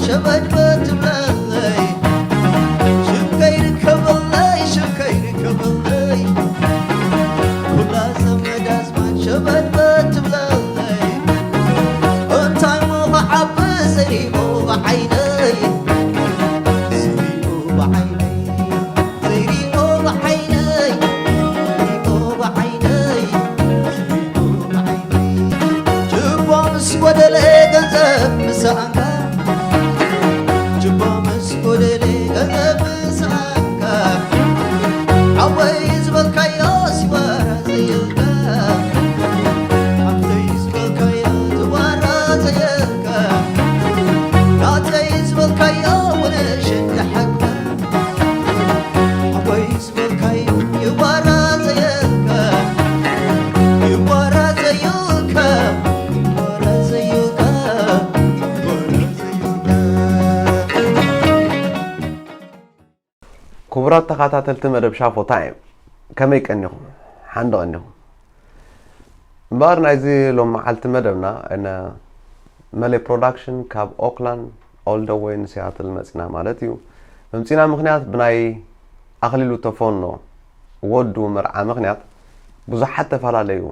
ሸበድበድ ትብለለይ ሽምከይ ርከበለይ ሽምከይ ርከበለይ ኩላ ዘመድ ኣዝማድ ሸበድበድ ትብለለይ እንታይ ሞ ክዓቢ ዘይሪኦ ብዓይነይ ዘይሪኦ ብዓይነይ ዘይሪኦ ብዓይነይ ዘይሪኦ ብዓይነይ ዘይሪኦ ብዓይነይ ጅቦ ምስ ጎደለ ገንዘብ ምሳእንካ ጅቦ ምስ ጎደለ ገንዘብ ምሳእንካ ሓወይ ዝበልካዮ ሲወራ ዘየልካ ሓፍተይ ዝበልካዮ ትዋራ ዘየልካ ናተይ ዝበልካዮ ውንሽ እንድሓካ ሓወይ ዝበልካዮ ይዋራ ዘየልካ ይዋራ ዘየልካ ይዋራ ዘየልካ ይዋራ ዘየልካ ክቡራት ተኸታተልቲ መደብ ሻፎታ እዮም። ከመይ ቀኒኹም? ሓንዲ ቀኒኹም። እምበኣር ናይዚ ሎም መዓልቲ መደብና እነ መሌ ፕሮዳክሽን ካብ ኦክላንድ all the way ንሲያትል መፂና ማለት እዩ። መምፂና ምኽንያት ብናይ ኣኽሊሉ ተፈኖ ወዱ መርዓ ምኽንያት ብዙሓት ተፈላለዩ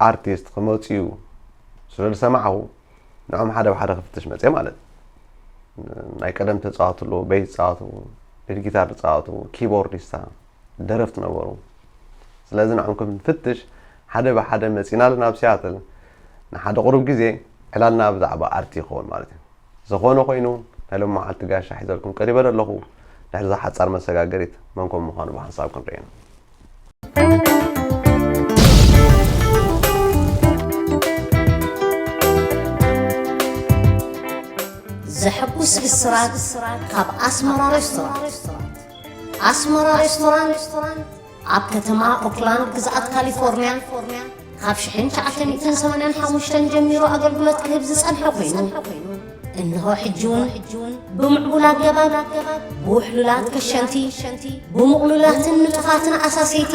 ኣርቲስት ክመፅኡ ስለ ዝሰማዕኹ ንዖም ሓደ ብሓደ ክፍትሽ መፅየ ማለት ናይ ቀደም ተፃወቱ ኣለዉ ቤት ፃወቱ ሊድ ጊታር ፃወቱ ኪቦርዲስታ ደረፍቲ ነበሩ ስለዚ ንዖም ክንፍትሽ ሓደ ብሓደ መፂና ኣለና ኣብ ሲያትል ንሓደ ቁሩብ ግዜ ዕላልና ብዛዕባ ኣርቲ ይኸውን ማለት እዩ ዝኾነ ኮይኑ ናይ ሎም መዓልቲ ጋሻ ሒዘልኩም ቀሪበ ኣለኹ ድሕሪ ዛ ሓፃር መሰጋገሪት መንኮም ምዃኑ ብሓንሳብ ክንርእየን ዘሐጉስ ብስራት ካብ ኣስመራ ሬስቶራንት። ኣስመራ ሬስቶራንት ኣብ ከተማ ኦክላንድ ግዝኣት ካሊፎርንያ ካብ ሽሕን ትሽዓተ ሚእትን ሰማንያን ሓሙሽተን ጀሚሩ ኣገልግሎት ክህብ ዝጸንሐ ኮይኑ እንሆ ሕጂ እውን ብምዕቡል ኣገባብ ብውሕሉላት ከሸንቲ ብምቕሉላትን ንጡፋትን ኣሳሰይቲ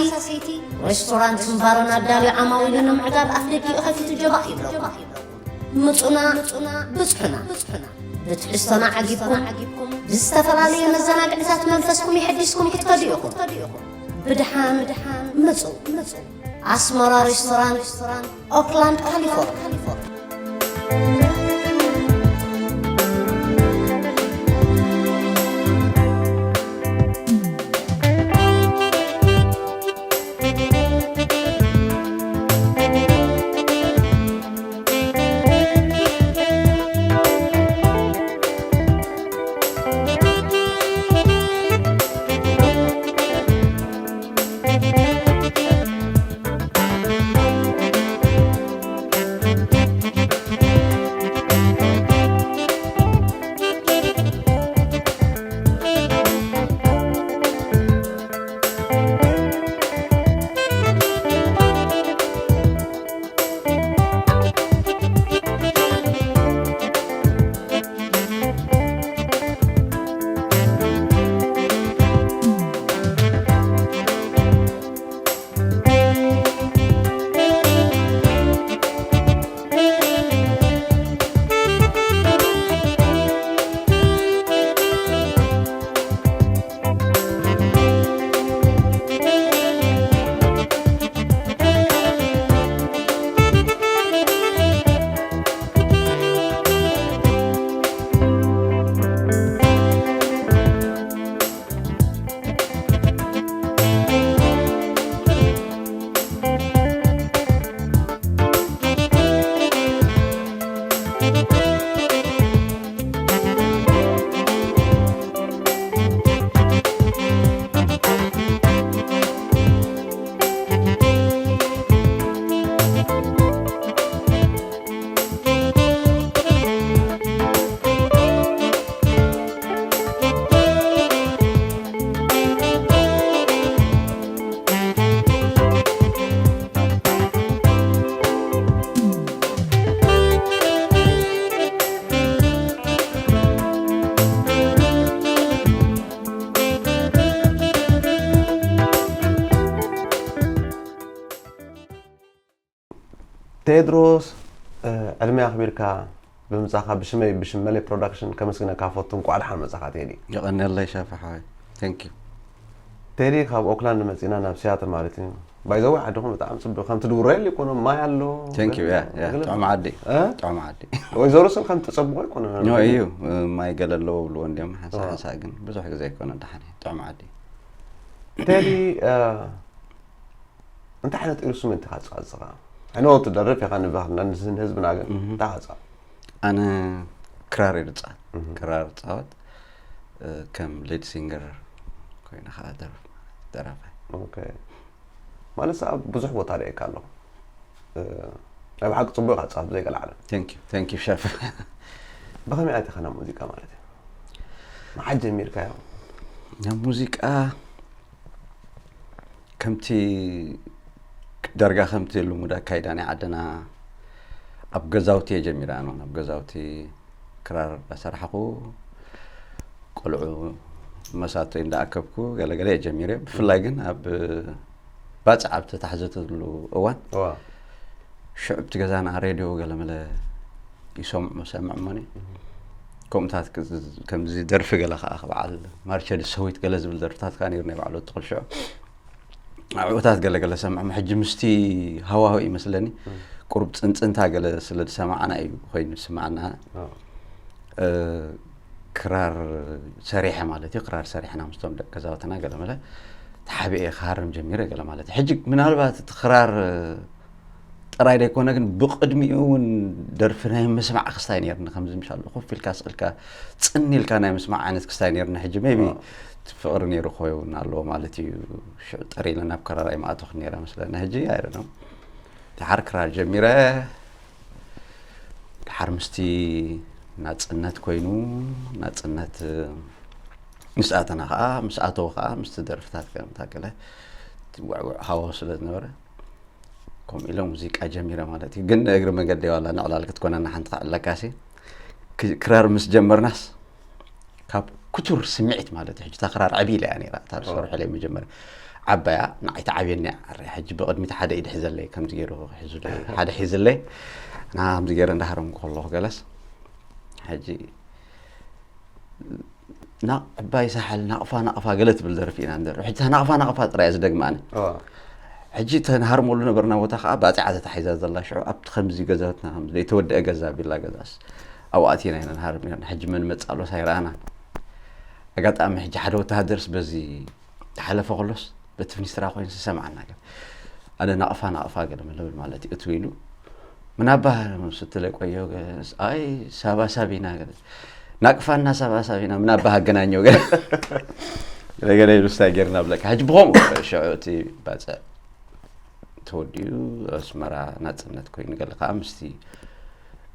ሬስቶራንትን ባርን ኣዳልዩ ዓማዊሉ ንምዕጋብ ኣፍደጊኡ ከፊቱ ጀባእ ይብለኩም። ምጹና ብጽሑና ብትሕዝቶና ዓጊብኩም ብዝተፈላለየ መዘናግዕታት መንፈስኩም የሐዲስኩም ክትከዱ ኢኹም። ብድሓን ምጹ። ኣስመራ ሬስቶራንት ኦክላንድ ካሊፎርኒያ። ቴድሮስ ዕድመ ኣኽቢርካ ብምጻኻ ብሽመይ ብሽም መለይ ፕሮዳክሽን ከመስግነካ ፈቱ። እንቋዕ ደሓን መጻኻ ቴዲ። የቐንየለይ ሻፊ ሓወይ። Thank you። ቴዲ ካብ ኦክላንድ መጺና ናብ ሲያትል ማለት እዩ። By the way ዓድኹም ብጣዕሚ ጽቡቅ ከምቲ ድውረየሉ ይኮኖ ማይ ኣሎ። Thank you። ያ ያ ገለ- ጥዑም ዓዲ እ? ጥዑም ዓዲ ወይዘሮ ስል ከምቲ ጸብቆ ይኮኖ ኖ እዩ። ማይ ገለሎ ብልዎ እንዲዮም ሓንሳ ዋ። ሓንሳ ግን ብዙሕ ግዜ ኣይኮነ ደሓን እዩ። ጥዑም ዓዲ ቴዲ እ፣ እንታይ ዓይነት ኢንስትሩመንት ኢኻ ትጻወት? I know ትደርፍ ኢኻ ንባህልና ንህዝብና ግን እንታይ ኢኻ ትጻወት? ኣነ ክራር እየ ዝፃወት። ክራር እፃወት። እ፣ ከም ሊድ ሲንገር ኮይነ ከዓ ደርፍ ደራፋይ። ኦኬ። ማለት ሰኣ ብዙሕ ቦታ ርእየካ ኣለኹ። እ፣ ናይ ብሓቂ ጽቡቅ ኢኻ ትጻወት ብዘይ ገለ ዓለም። Thank you። Thank you ሸፍ። ብኸመይ ኣቲኻ ናብ ሙዚቃ ማለት እዩ? መዓት ጀሚርካዮ? ናብ ሙዚቃ ከምቲ ዳርጋ ከምቲ ልሙድ ኣካይዳ ናይ ዓድና ኣብ ገዛውቲ እየ ጀሚረ። ኣነ እውን ኣብ ገዛውቲ ክራር እንዳሰራሕኹ ቆልዑ መሳቶይ እንዳኣከብኩ ገለገለ እየ ጀሚረ። ብፍላይ ግን ኣብ ባፅዕ ኣብ ተታሕዘተሉ እዋን ዋ ሽዑ ኣብቲ ገዛና ሬድዮ ገለመለ ይሰምዑ ሰምዕ እሞኒ ከምኡታት ከምዚ ደርፊ ገለ ከዓ በዓል ማርቸዲ ሰዊት ገለ ዝብል ደርፍታት ከዓ ነይሩ ናይ ባዕሉ ትኽል ሽዑ ኣብኡታት ገለ ገለ ሰምዖም ሕጂ ምስቲ ሃዋሁ ይመስለኒ ቁሩብ ፅንፅንታ ገለ ስለ ዝሰማዕና እዩ ኮይኑ ዝስማዕና ክራር ሰሪሐ ማለት እዩ ክራር ሰሪሕና ምስቶም ደቂ ገዛውትና ገለ መለ ተሓቢኤ ክሃርም ጀሚረ ገለ ማለት እዩ ሕጂ ምናልባት እቲ ክራር ጥራይ ደይኮነ ግን ብቅድሚኡ እውን ደርፊ ናይ ምስማዕ ክስታይ ነርኒ ከምዚ ምሻሉ ኮፍ ኢልካ ስእልካ ፅን ኢልካ ናይ ምስማዕ ዓይነት ክስታይ ነርኒ ሕጂ ሜቢ ፍቅሪ ነይሩ ክኸውን ኣለዎ ማለት እዩ ሽዑ ጠሪለ ናብ ክራር ኣይማእተኹ ነረ መስለኒ ሕጂ ኣይረነው ድሓር ክራር ጀሚረ ድሓር ምስቲ ናፅነት ኮይኑ ናፅነት ምስ ኣተና ከዓ ምስ ኣተው ከዓ ምስቲ ደርፍታት ከምታ ገለ ውዕውዕ ሃወ ስለ ዝነበረ ከምኡ ኢለ ሙዚቃ ጀሚረ ማለት እዩ ግን እግሪ መንገዲ ዋላ ንዕላል ክትኮነና ሓንቲ ክዕለካሲ ክራር ምስ ጀመርናስ ካብ ክቱር ስምዒት ማለት እዩ ሕጂ እታ ክራር ዓብይ ኢላ እያ ነራ እታ ዝሰርሐለይ መጀመርያ ዓባያ ንዓይ ትዓብየኒ እያ ሕጂ ብቅድሚት ሓደ ኢድ ሒዘለይ ከምዚ ገይሩ ሒዙለይ ሓደ ሒዝለይ ና ከምዚ ገይረ እንዳሃረምኩ ከለኹ ገለስ ሕጂ ናቕ ዕባይ ሳሕል ናቕፋ ናቕፋ ገለ ትብል ደርፊ ኢና ንደርፍ ሕጂ ናቕፋ ናቕፋ ጥራይ ዝደግማኒ ሕጂ ተንሃርመሉ ነበርና ቦታ ከዓ ባፅዓ ተታሒዛ ዘላ ሽዑ ኣብቲ ከምዚ ገዛትና ከምዚ ዘይተወደአ ገዛ ቢላ ገዛስ ኣብኡ ኣቲና ኢና ንሃርም ኢና ሕጂ መን መፃ ኣሎ ሳይረኣና ኣጋጣሚ ሕጂ ሓደ ወተሃደርስ በዚ ተሓለፈ ከሎስ በቲ ፍኒስትራ ኮይኑ ዝሰምዓና ገለ ኣነ ናቕፋ ናቕፋ ገለ ምልብል ማለት እዩ እትው ኢሉ ምናባህ ስትለ ቆዮ ኣይ ሳባ ሳቢና ገለ ናቅፋና ሳባ ሳቢና ምናባህ ኣገናኘው ገለ ገለ ገለ ኢሉ ስታይ ገይርና ብለካ ሕጂ ብኸምኡ ሽዑ እቲ ባፅዕ ተወዲኡ ኣስመራ ናፅነት ኮይኑ ገለ ከዓ ምስቲ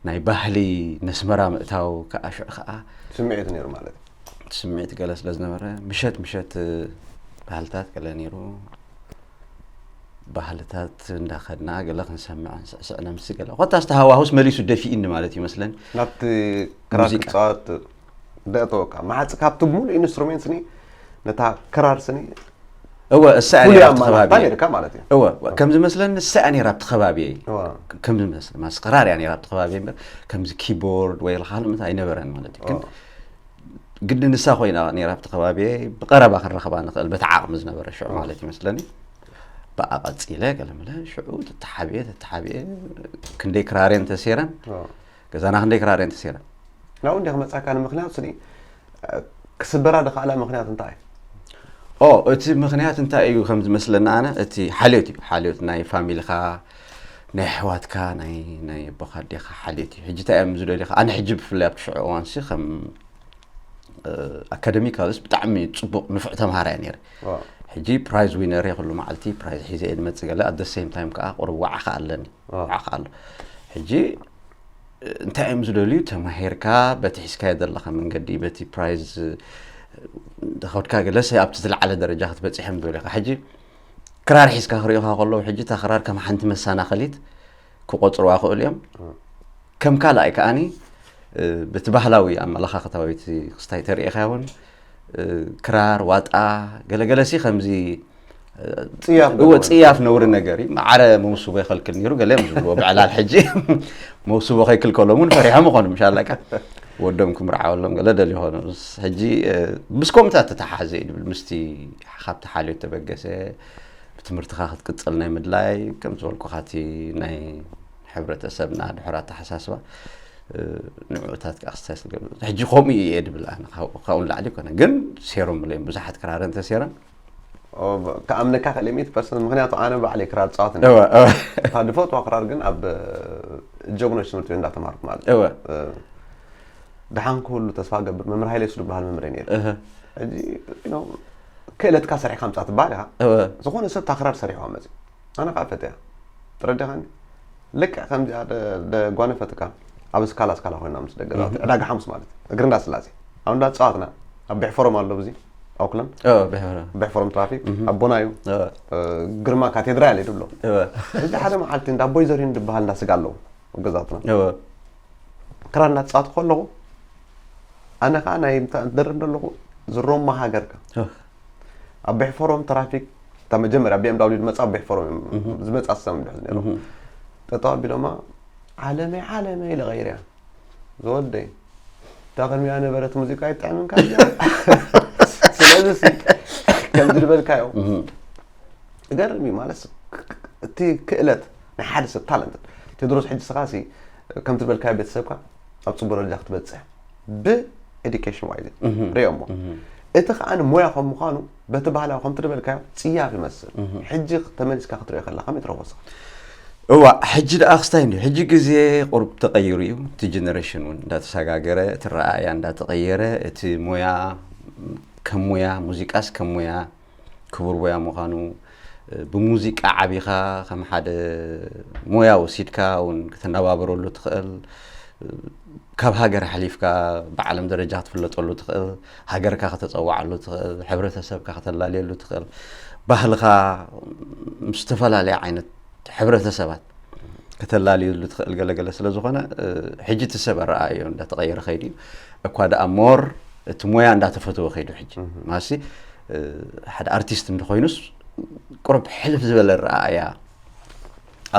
ናይ ባህሊ ነስመራ ምእታው ከዓ ሽዑ ከዓ ስምዒት ነይሩ ማለት እዩ ስምዒት ገለ ስለ ዝነበረ ምሸት ምሸት ባህልታት ገለ ነይሩ ባህልታት እንዳኸድና ገለ ክንሰምዕ ንስዕስዕ ነምሲ ገለ ኮታ ዝተሃዋሁስ መሊሱ ደፊእኒ ማለት እዩ መስለኒ ናብቲ ክራር ክትፃወት ደእተወካ መሓፂ ካብቲ ሙሉእ ኢንስትሩሜንት ስኒ ነታ ክራር ስኒ እወ እሳ እያ ነይራ ኣብቲ ከባቢ ነርካ ማለት እዩ እወ ከም ዝመስለኒ እሳ እያ ነይራ ኣብቲ ከባቢ ከም ዝመስል ማስ ክራር እያ ነይራ ኣብቲ ከባቢ እምበር ከምዚ ኪቦርድ ወይ ካልእ ምንታይ ኣይነበረን ማለት እዩ ግን ግዲ ንሳ ኮይና ነይራ ኣብቲ ከባቢ ብቀረባ ክንረኽባ ንኽእል በቲ ዓቕሚ ዝነበረ ሽዑ ማለት ይመስለኒ ብኣ ቀፂለ ገለመለ ሽዑ ተተሓብየ ተተሓብየ ክንደይ ክራሬን ተሴረን ገዛና ክንደይ ክራሬን ተሴረን ናብኡ እንዲ ክመፃካ ንምክንያት ስኒ ክስበራ ድክኣላ ምክንያት እንታይ ኦ እቲ ምክንያት እንታይ እዩ ከም ዝመስለና ኣነ እቲ ሓልዮት እዩ ሓልዮት ናይ ፋሚልኻ ናይ ኣሕዋትካ ናይ ናይ ኣቦኻ ኣዴኻ ሓልዮት እዩ ሕጂ እንታይ እዮም ዝደልዩ ኣነ ሕጂ ብፍላይ ኣብቲ ሽዑ እዋንሲ ከም ኣካደሚካልስ ብጣዕሚ ፅቡቅ ንፉዕ ተምሃራይ ነይረ ሕጂ ፕራይዝ ዊነር ኩሉ መዓልቲ ፕራይዝ ሒዘ እየ ዝመፅእ ገለ ኣደ ሴም ታይም ከዓ ቁሩብ ዋዕኻ ኣለኒ ዋዕኻ ኣሎ ሕጂ እንታይ እዮም ዝደልዩ ተማሂርካ በቲ ሒዝካዮ ዘለካ መንገዲ በቲ ፕራይዝ ከድካ ገለሰ ኣብቲ ዝለዓለ ደረጃ ክትበፅሕ እዮም ዝደልዩካ ሕጂ ክራር ሒዝካ ክሪኦካ ከለዉ ሕጂ እታ ክራር ከም ሓንቲ መሰናኸሊት ክቆፅርዋ ክእሉ እዮም ከም ካልኣይ ከዓኒ በቲ ባህላዊ ኣመለኻኽታ ወይ ክስታይ ተሪኢኻ እውን ክራር ዋጣ ገለገለሲ ከምዚ ጽያፍ እወ ጽያፍ ነውሪ ነገር እዩ። ማዕረ መውስቦ ይኸልክል ነይሩ ገለ እዮም ዝብልዎ ብዕላል ሕጂ። መውስቦ ከይክልከሎም እውን ፈሪሖም ይኾኑ፣ ምሻላካ ወዶም ክምርዓወሎም ገለ ደልዩ ይኾኑ። ሕጂ ምስ ከምታት ተተሓዘ እዩ ድብል ምስቲ ካብቲ ሓልዮት ተበገሰ ብትምህርትኻ ክትቅጽል ናይ ምድላይ ከም ዝበልኩኻ እቲ ናይ ሕብረተሰብና ድሕር ኣተሓሳስባ ንዕኡታት ክስታይ ስልገብ ሕጂ ከምኡ እየ ድብል ኣነ ካብኡ ንላዕሊ ይኮነ ግን ሴሮም ብለዮም ብዙሓት ክራረ እንተሴረን ከኣምነካ ክእል ሚት ፐርሰንት ምክንያቱ ኣነ ባዕለይ ክራር ፃወት እወ እወ እታ ድፈትዋ ክራር ግን ኣብ ጀግኖች ትምህርቲ ቤት እንዳተማርኩ ማለት እወ ደሓን ክህሉ ተስፋ ገብር መምህር ሃይለ ሱ ዝበሃል መምህር ነይሩ እህ ሕጂ ክእለትካ ሰሪሕካ ምፃ ትበሃል ኢኻ እወ ዝኾነ ሰብ ታክራር ሰሪሕዋ መፅእ ኣነ ከዓ ፈትያ ትረዲኻኒ ልክዕ ከምዚኣ ጓነፈትካ ኣብ ስካላ ስካላ ኮይና ምስ ደገ ዕዳጋ ሓሙስ ማለት እግሪ እንዳ ስላሴ ኣብ እንዳ ፀዋትና ኣብ ብሕፈሮም ኣሎ ብዚ ኣውክላንድ እወ ብሕብረ ብሕፈሮም ትራፊክ ኣቦና እዩ እወ ግርማ ካቴድራል እዩ ድብሎ እወ እዚ ሓደ መዓልቲ እንዳ ኣቦይ ዘሪሁን ዝበሃል እንዳ ስጋ ኣለዉ ኣብ ገዛትና እወ ክራር እናተፃወትኩ ከለኹ ኣነ ከዓ ናይ እንታይ ትደርም ዘለኹ ዝሮማ ሃገርካ እወ ኣብ ብሕፈሮም ትራፊክ እታ መጀመርያ ቢኤም ዳብሊው ዝመፃ ኣብ ብሕፈሮም እዮም ዝመፃ ሰም ድሕዝ ነይሩ እህ ጠጠው ኣቢሎማ ዓለመይ ዓለመይ ኢለ ቀይርያ ዝወደይ እታ ቅድሚያ ነበረት ሙዚቃ ይጥዕምንካ እያ። ስለዚ ሲ ከምዚ ዝበልካዮ እህ ገርም እዩ ማለት እቲ ክእለት ናይ ሓደ ሰብ ታለንት ቴድሮስ ሕጂ ስኻ ሲ ከምቲ ዝበልካዮ ቤተሰብካ ኣብ ፅቡቅ ደረጃ ክትበፅሕ ብኤዱኬሽን ዋይዝ እህ ሪኦሞ እህ እቲ ከዓ ሞያ ከም ምዃኑ በቲ ባህላዊ ከምቲ ዝበልካዮ ፅያፍ ይመስል ሕጂ ተመሊስካ ክትሪኦ ከላ ከመይ ትረኽቦ ስኻ እዋ ሕጂ ደኣ ክስታይ እንዲ ሕጂ ግዜ ቁርብ ተቐይሩ እዩ እቲ ጀነሬሽን እውን እንዳተሰጋገረ እቲ ረኣያ እንዳተቐየረ እቲ ሞያ ከም ሞያ ሙዚቃስ ከም ሞያ ክቡር ሞያ ምዃኑ ብሙዚቃ ዓቢኻ ከም ሓደ ሞያ ወሲድካ እውን ክትነባበረሉ ትኽእል ካብ ሃገር ሓሊፍካ ብዓለም ደረጃ ክትፍለጠሉ ትኽእል ሃገርካ ከተፀዋዓሉ ትኽእል ሕብረተሰብካ ከተላልየሉ ትኽእል ባህልኻ ምስ ዝተፈላለየ ዓይነት ሕብረተሰባት ከተላልየሉ ትኽእል ገለገለ ስለ ዝኾነ ሕጂ እቲ ሰብ ኣረኣዮ እንዳተቐየረ ከይዱ እዩ እኳ ደኣ ሞር እቲ ሞያ እንዳተፈተወ ከይዱ ሕጂ ማሲ ሓደ ኣርቲስት እንተኮይኑስ ቁርብ ሕልፍ ዝበለ ረኣያ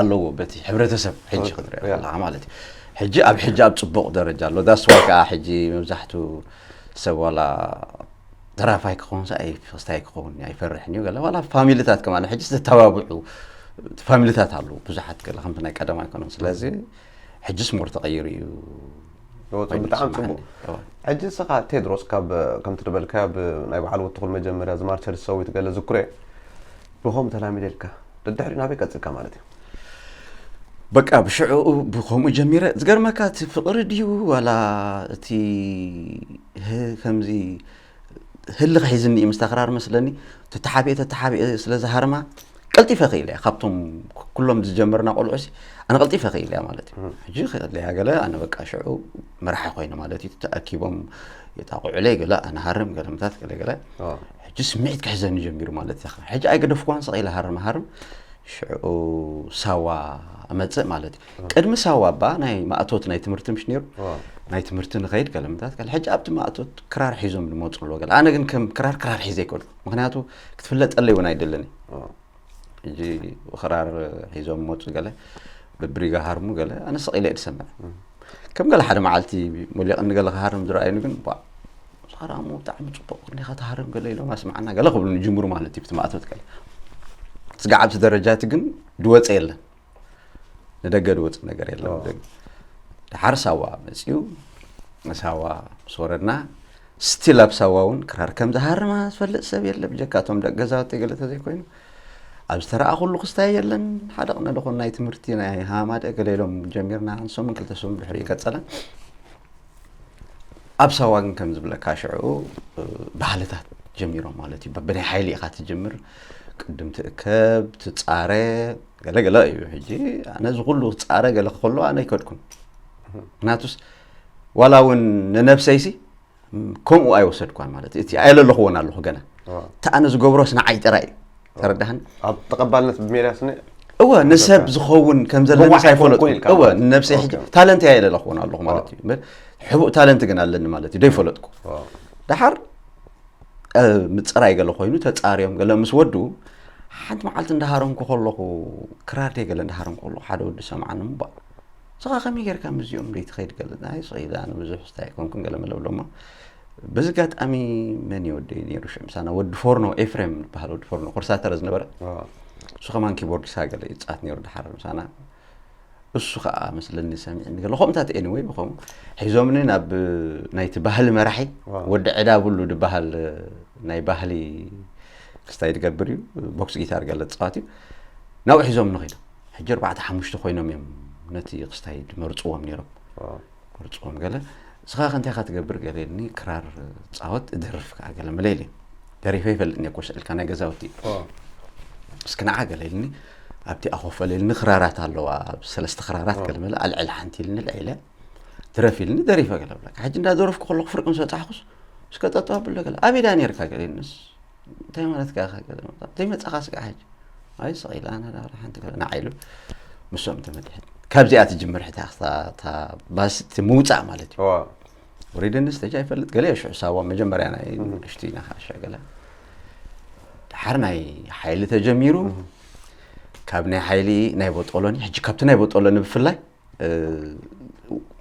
ኣለዎ በቲ ሕብረተሰብ ሕጂ ክትሪኦ ከለካ ማለት እዩ ሕጂ ኣብ ሕጂ ኣብ ፅቡቕ ደረጃ ኣሎ ዳስዋ ከዓ ሕጂ መብዛሕቱ ሰብ ዋላ ደራፋይ ክኸውን ሳ ኣይፈስታይ ክኸውን ኣይፈርሕን እዩ ገለ ዋላ ፋሚልታት ከማን ሕጂ ዝተተባብዑ ፋሚልታት ኣለዉ ብዙሓት ገለ ከምቲ ናይ ቀደም ኣይኮነን ስለዚ ሕጂስ ሞር ተቐይሩ እዩ ብጣዕሚ ፅቡቅ ሕጂ ንስኻ ቴድሮስ ካብ ከምቲ ዝበልካዮ ናይ በዓል ወትኹል መጀመርያ ዝማርቸር ዝሰዊት ገለ ዝኩረ ብኸም ተላሚደ ኢልካ ደድሕሪ ናበይ ቀፅልካ ማለት እዩ በቃ ብሽዕኡ ብከምኡ ጀሚረ ዝገርመካ እቲ ፍቅሪ ድዩ ዋላ እቲ ከምዚ ህልኽ ሒዝኒ እዩ ምስታ ክራር መስለኒ ተተሓቢኤ ተተሓቢኤ ስለ ዝሃርማ ቀልጢፈ ክኢለ እያ ካብቶም ኩሎም ዝጀመርና ቆልዑ ሲ ኣነ ቀልጢፈ ክኢለ እያ ማለት እዩ ሕጂ ክእለያ ገለ ኣነ በቃ ሽዑ መራሒ ኮይነ ማለት እዩ ተኣኪቦም የጣቁዑለይ ገለ ኣነ ሃርም ገለምታት ገለ ገለ ሕጂ ስምዒት ክሕዘኒ ጀሚሩ ማለት እዩ ሕጂ ኣይገደፍኩዋን ስቕ ኢለ ሃርም ሃርም ሽዑ ሳዋ እመፅእ ማለት እዩ ቅድሚ ሳዋ እባ ናይ ማእቶት ናይ ትምህርቲ ምሽ ነይሩ ናይ ትምህርቲ ንኸይድ ገለምታት ገለ ሕጂ ኣብቲ ማእቶት ክራር ሒዞም ዝመፁ ኣለዎ ገለ ኣነ ግን ከም ክራር ክራር ሒዘ ይከዱ ምክንያቱ ክትፍለጠለይ እውን ኣይደለኒ ሕጂ ክራር ሒዞም መፁ ገለ ብብሪጋ ሃርሙ ገለ ኣነ ስቕ ኢለ እየ ዝሰምዕ ከም ገለ ሓደ መዓልቲ ሞሊቕኒ ገለ ክሃርም ዝረኣዩኒ ግን ባ ሳራሞ ብጣዕሚ ፅቡቅ ክንዲኻ ትሃርም ገለ ኢሎም ኣስማዕና ገለ ክብሉ ንጅምሩ ማለት እዩ ብቲ ማእቶት ገለ ስጋዕ ኣብቲ ደረጃ እቲ ግን ድወፀ የለን ንደገ ድወፅ ነገር የለን ደሓር ሳዋ መፅዩ ሳዋ ምስ ወረድና ስቲል ኣብ ሳዋ እውን ክራር ከም ዝሃርማ ዝፈልጥ ሰብ የለ ብጀካቶም ደቂ ገዛወተይ ገለ ተዘይኮይኑ ኣብ ዝተረኣኹሉ ክስታይ የለን ሓደ ቅነ ዝኾን ናይ ትምህርቲ ናይ ሃማደ ገለ ኢሎም ጀሚርና ንሶምን ክልተ ሰሙን ድሕሪ ይቀጸለ ኣብ ሳዋ ግን ከም ዝብለካ ሽዑ ባህልታት ጀሚሮም ማለት እዩ በብናይ ሓይሊ ኢኻ ትጅምር ቅድም ትእከብ ትጻረ ገለገለ እዩ ሕጂ ኣነ እዚ ኩሉ ጻረ ገለ ከሎ ኣነ ኣይከድኩን ምክንያቱስ ዋላ እውን ንነብሰይሲ ከምኡ ኣይወሰድኳን ማለት እቲ ኣየለለኽዎን ኣለኹ ገና እቲ ኣነ ዝገብሮስ ንዓይ ጥራይ እዩ ተረዳህን ኣብ ተቐባልነት ብሜድያ ስኒ እወ ንሰብ ዝኸውን ከም ዘለንስ ኣይፈለጥኩን እወ ንነብሰይ ሕጂ ታለንት እያ የለለኽዎን ኣለኹ ማለት እዩ ሕቡእ ታለንት ግን ኣለኒ ማለት እዩ ደይፈለጥኩ ደሓር ምፅራይ ገለ ኮይኑ ተፃርዮም ገለ ምስ ወዱ ሓንቲ መዓልቲ እንዳሃረምኩ ከለኹ፣ ክራር ደይ ገለ እንዳሃረምኩ ከለኹ ሓደ ወዲ ሰምዓኒ፣ እምባ፣ "ንስኻ ከመይ ጌርካ ምስዚኦም ደይ ትኸይድ?" ገለ። "ኣይ፣ ስቕ ኢለ፣ ኣነ ብዙሕ ስታይ ኣይኮንኩን" ገለ መለ ብሎ እሞ፣ በዚ ኣጋጣሚ መን እዩ ወደይ ነይሩ ሽዑ ምሳና? ወዲ ፎርኖ፣ ኤፍሬም ዝበሃል ወዲ ፎርኖ፣ ኮርሳተረ ዝነበረ። ኣዎ። እሱ ከማን ኪቦርዲስታ ገለ ይጻወት ነይሩ ድሓር ምሳና። እሱ ኸኣ መስለኒ ሰሚዕኒ ገለ። ከምኡታት፣ ኤኒወይ፣ ብኸምኡ ሒዞምኒ ናብ ናይቲ ባህሊ መራሒ፣ ዋው። ወዲ ዕዳብሉ ዝበሃል ናይ ባህሊ ክስታይ ዝገብር እዩ፣ ቦክስ ጊታር ገለ ዝጻወት እዩ። ናብኡ ሒዞምኒ ኸይዶም። ሕጂ ኣርባዕተ ሓሙሽተ ኮይኖም እዮም ነቲ ክስታይ ዝመርጽዎም ነይሮም። ዋው። መርጽዎም ገለ። "ንስኻ ከ እንታይ ኢኻ ትገብር?" ገለ ኢልኒ። "ክራር እጻወት፣ እደርፍ ከኣ" ገለ መለ ኢለ። ደሪፈ ይፈልጥኒ እኮ፣ ስእልካ ናይ ገዛውቲ። ዋው። "እስኪ ንዓ" ገለ ኢልኒ። ኣብቲ ኣኾፈለ ኢልኒ ክራራት ኣለዋ፣ ኣብ ሰለስተ ክራራት ዋው። ገለ መለ ኣልዕል ሓንቲ ኢልኒ፣ ልዒለ። "ድረፍ" ኢልኒ፣ ደሪፈ ገለ ብለካ። ሕጂ እንዳደረፍኩ ከለኹ ፍርቂ ምስ በጻሕኩስ፣ "እስከ ጠጠው ኣብሎ" ገለ። "ኣበይ ደኣ ነይርካ?" ገለ ኢልንስ፣ "እንታይ ማለትካ ኢኻ?" ገለ። "ዘይመጻኻ ስጋዕ ሕጂ?" "ኣይ፣ ስቕ ኢለ ኣነ ዳ ሓንቲ ገለ ንዓ" ኢሉ፣ ምስኦም ተመዲሐ። ካብዚኣ ትጅምር ሕታ፣ እታ፣ እታ ባስ፣ እቲ ምውጻእ ማለት እዩ። እዋ። ወሪደኒ ስተጅ ኣይፈልጥ፣ ገለ ሽዑ ሳዋ መጀመርያ ናይ እህ። ንእሽቱ ኢና ኸዓ ሸገለ። ድሓር ናይ ሓይሊ ተጀሚሩ፣ እህ። ካብ ናይ ሓይሊ ናይ ቦጦሎኒ፣ ሕጂ ካብቲ ናይ ቦጦሎኒ ብፍላይ፣ እ፣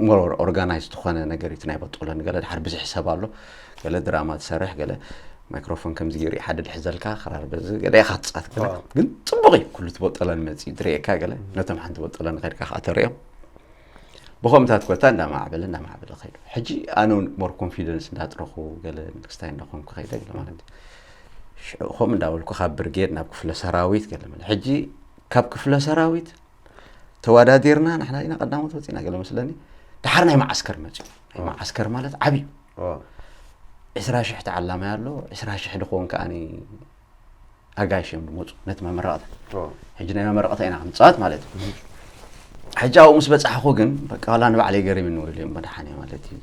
ሞር ኦርጋናይዝ ዝኾነ ነገር እዩ እቲ ናይ ቦጦሎኒ። ገለ ድሓር ብዙሕ ሰብ ኣሎ፣ ገለ ድራማ ትሰርሕ፣ ገለ ማይክሮፎን ከምዚ ገይሩ ሓደ ድሕዘልካ፣ ክራር በዚ፣ ገለ ኢኻ ትጻወት ገለ። ዋው። ግን ጽቡቕ እዩ፣ ኩሉ እቲ ቦጦሎኒ መጺኡ ድርእየካ ገለ፣ ነቶም ሓንቲ ቦጦሎኒ ከድካ ከኣ ተርእዮም። ብኸምታት ኮታ እንዳማዕበለ፣ እንዳማዕበለ ከይዱ። ሕጂ ኣነ እውን ሞር ኮንፊደንስ እንዳጥረኹ፣ ገለ ክስታይ እንዳኾንኩ ከይደ ገለ ማለት እዩ። ሽዑ ከምኡ እንዳበልኩ ካብ ብርጌድ ናብ ክፍለ ሰራዊት ገለ ማለት። ሕጂ ካብ ክፍለ ሰራዊት ተወዳዲርና፣ ንሕና ኢና ቀዳሞት ወጺና ገለ መስለኒ። ድሓር ናይ መዓስከር መጺኡ። ናይ ኦ። መዓስከር ማለት ዓብዩ። ኦ። ዕስራ ሽሕ ተዓላማይ ኣሎ፣ ዕስራ ሽሕ ድኾን ከኣኒ ኣጋይሽ እዮም ዝመጹ ነቲ መመረቕታ። ኦ። ሕጂ ናይ መመረቕታ ኢና ክንጻወት ማለት እዩ። ሕጂ ኣብኡ ምስ በጻሕኹ ግን፣ በቃ፣ ዋላ ንባዕለይ ገሪምኒ ውዒሉ እዮም፣ መድሓኒ ማለት እዩ።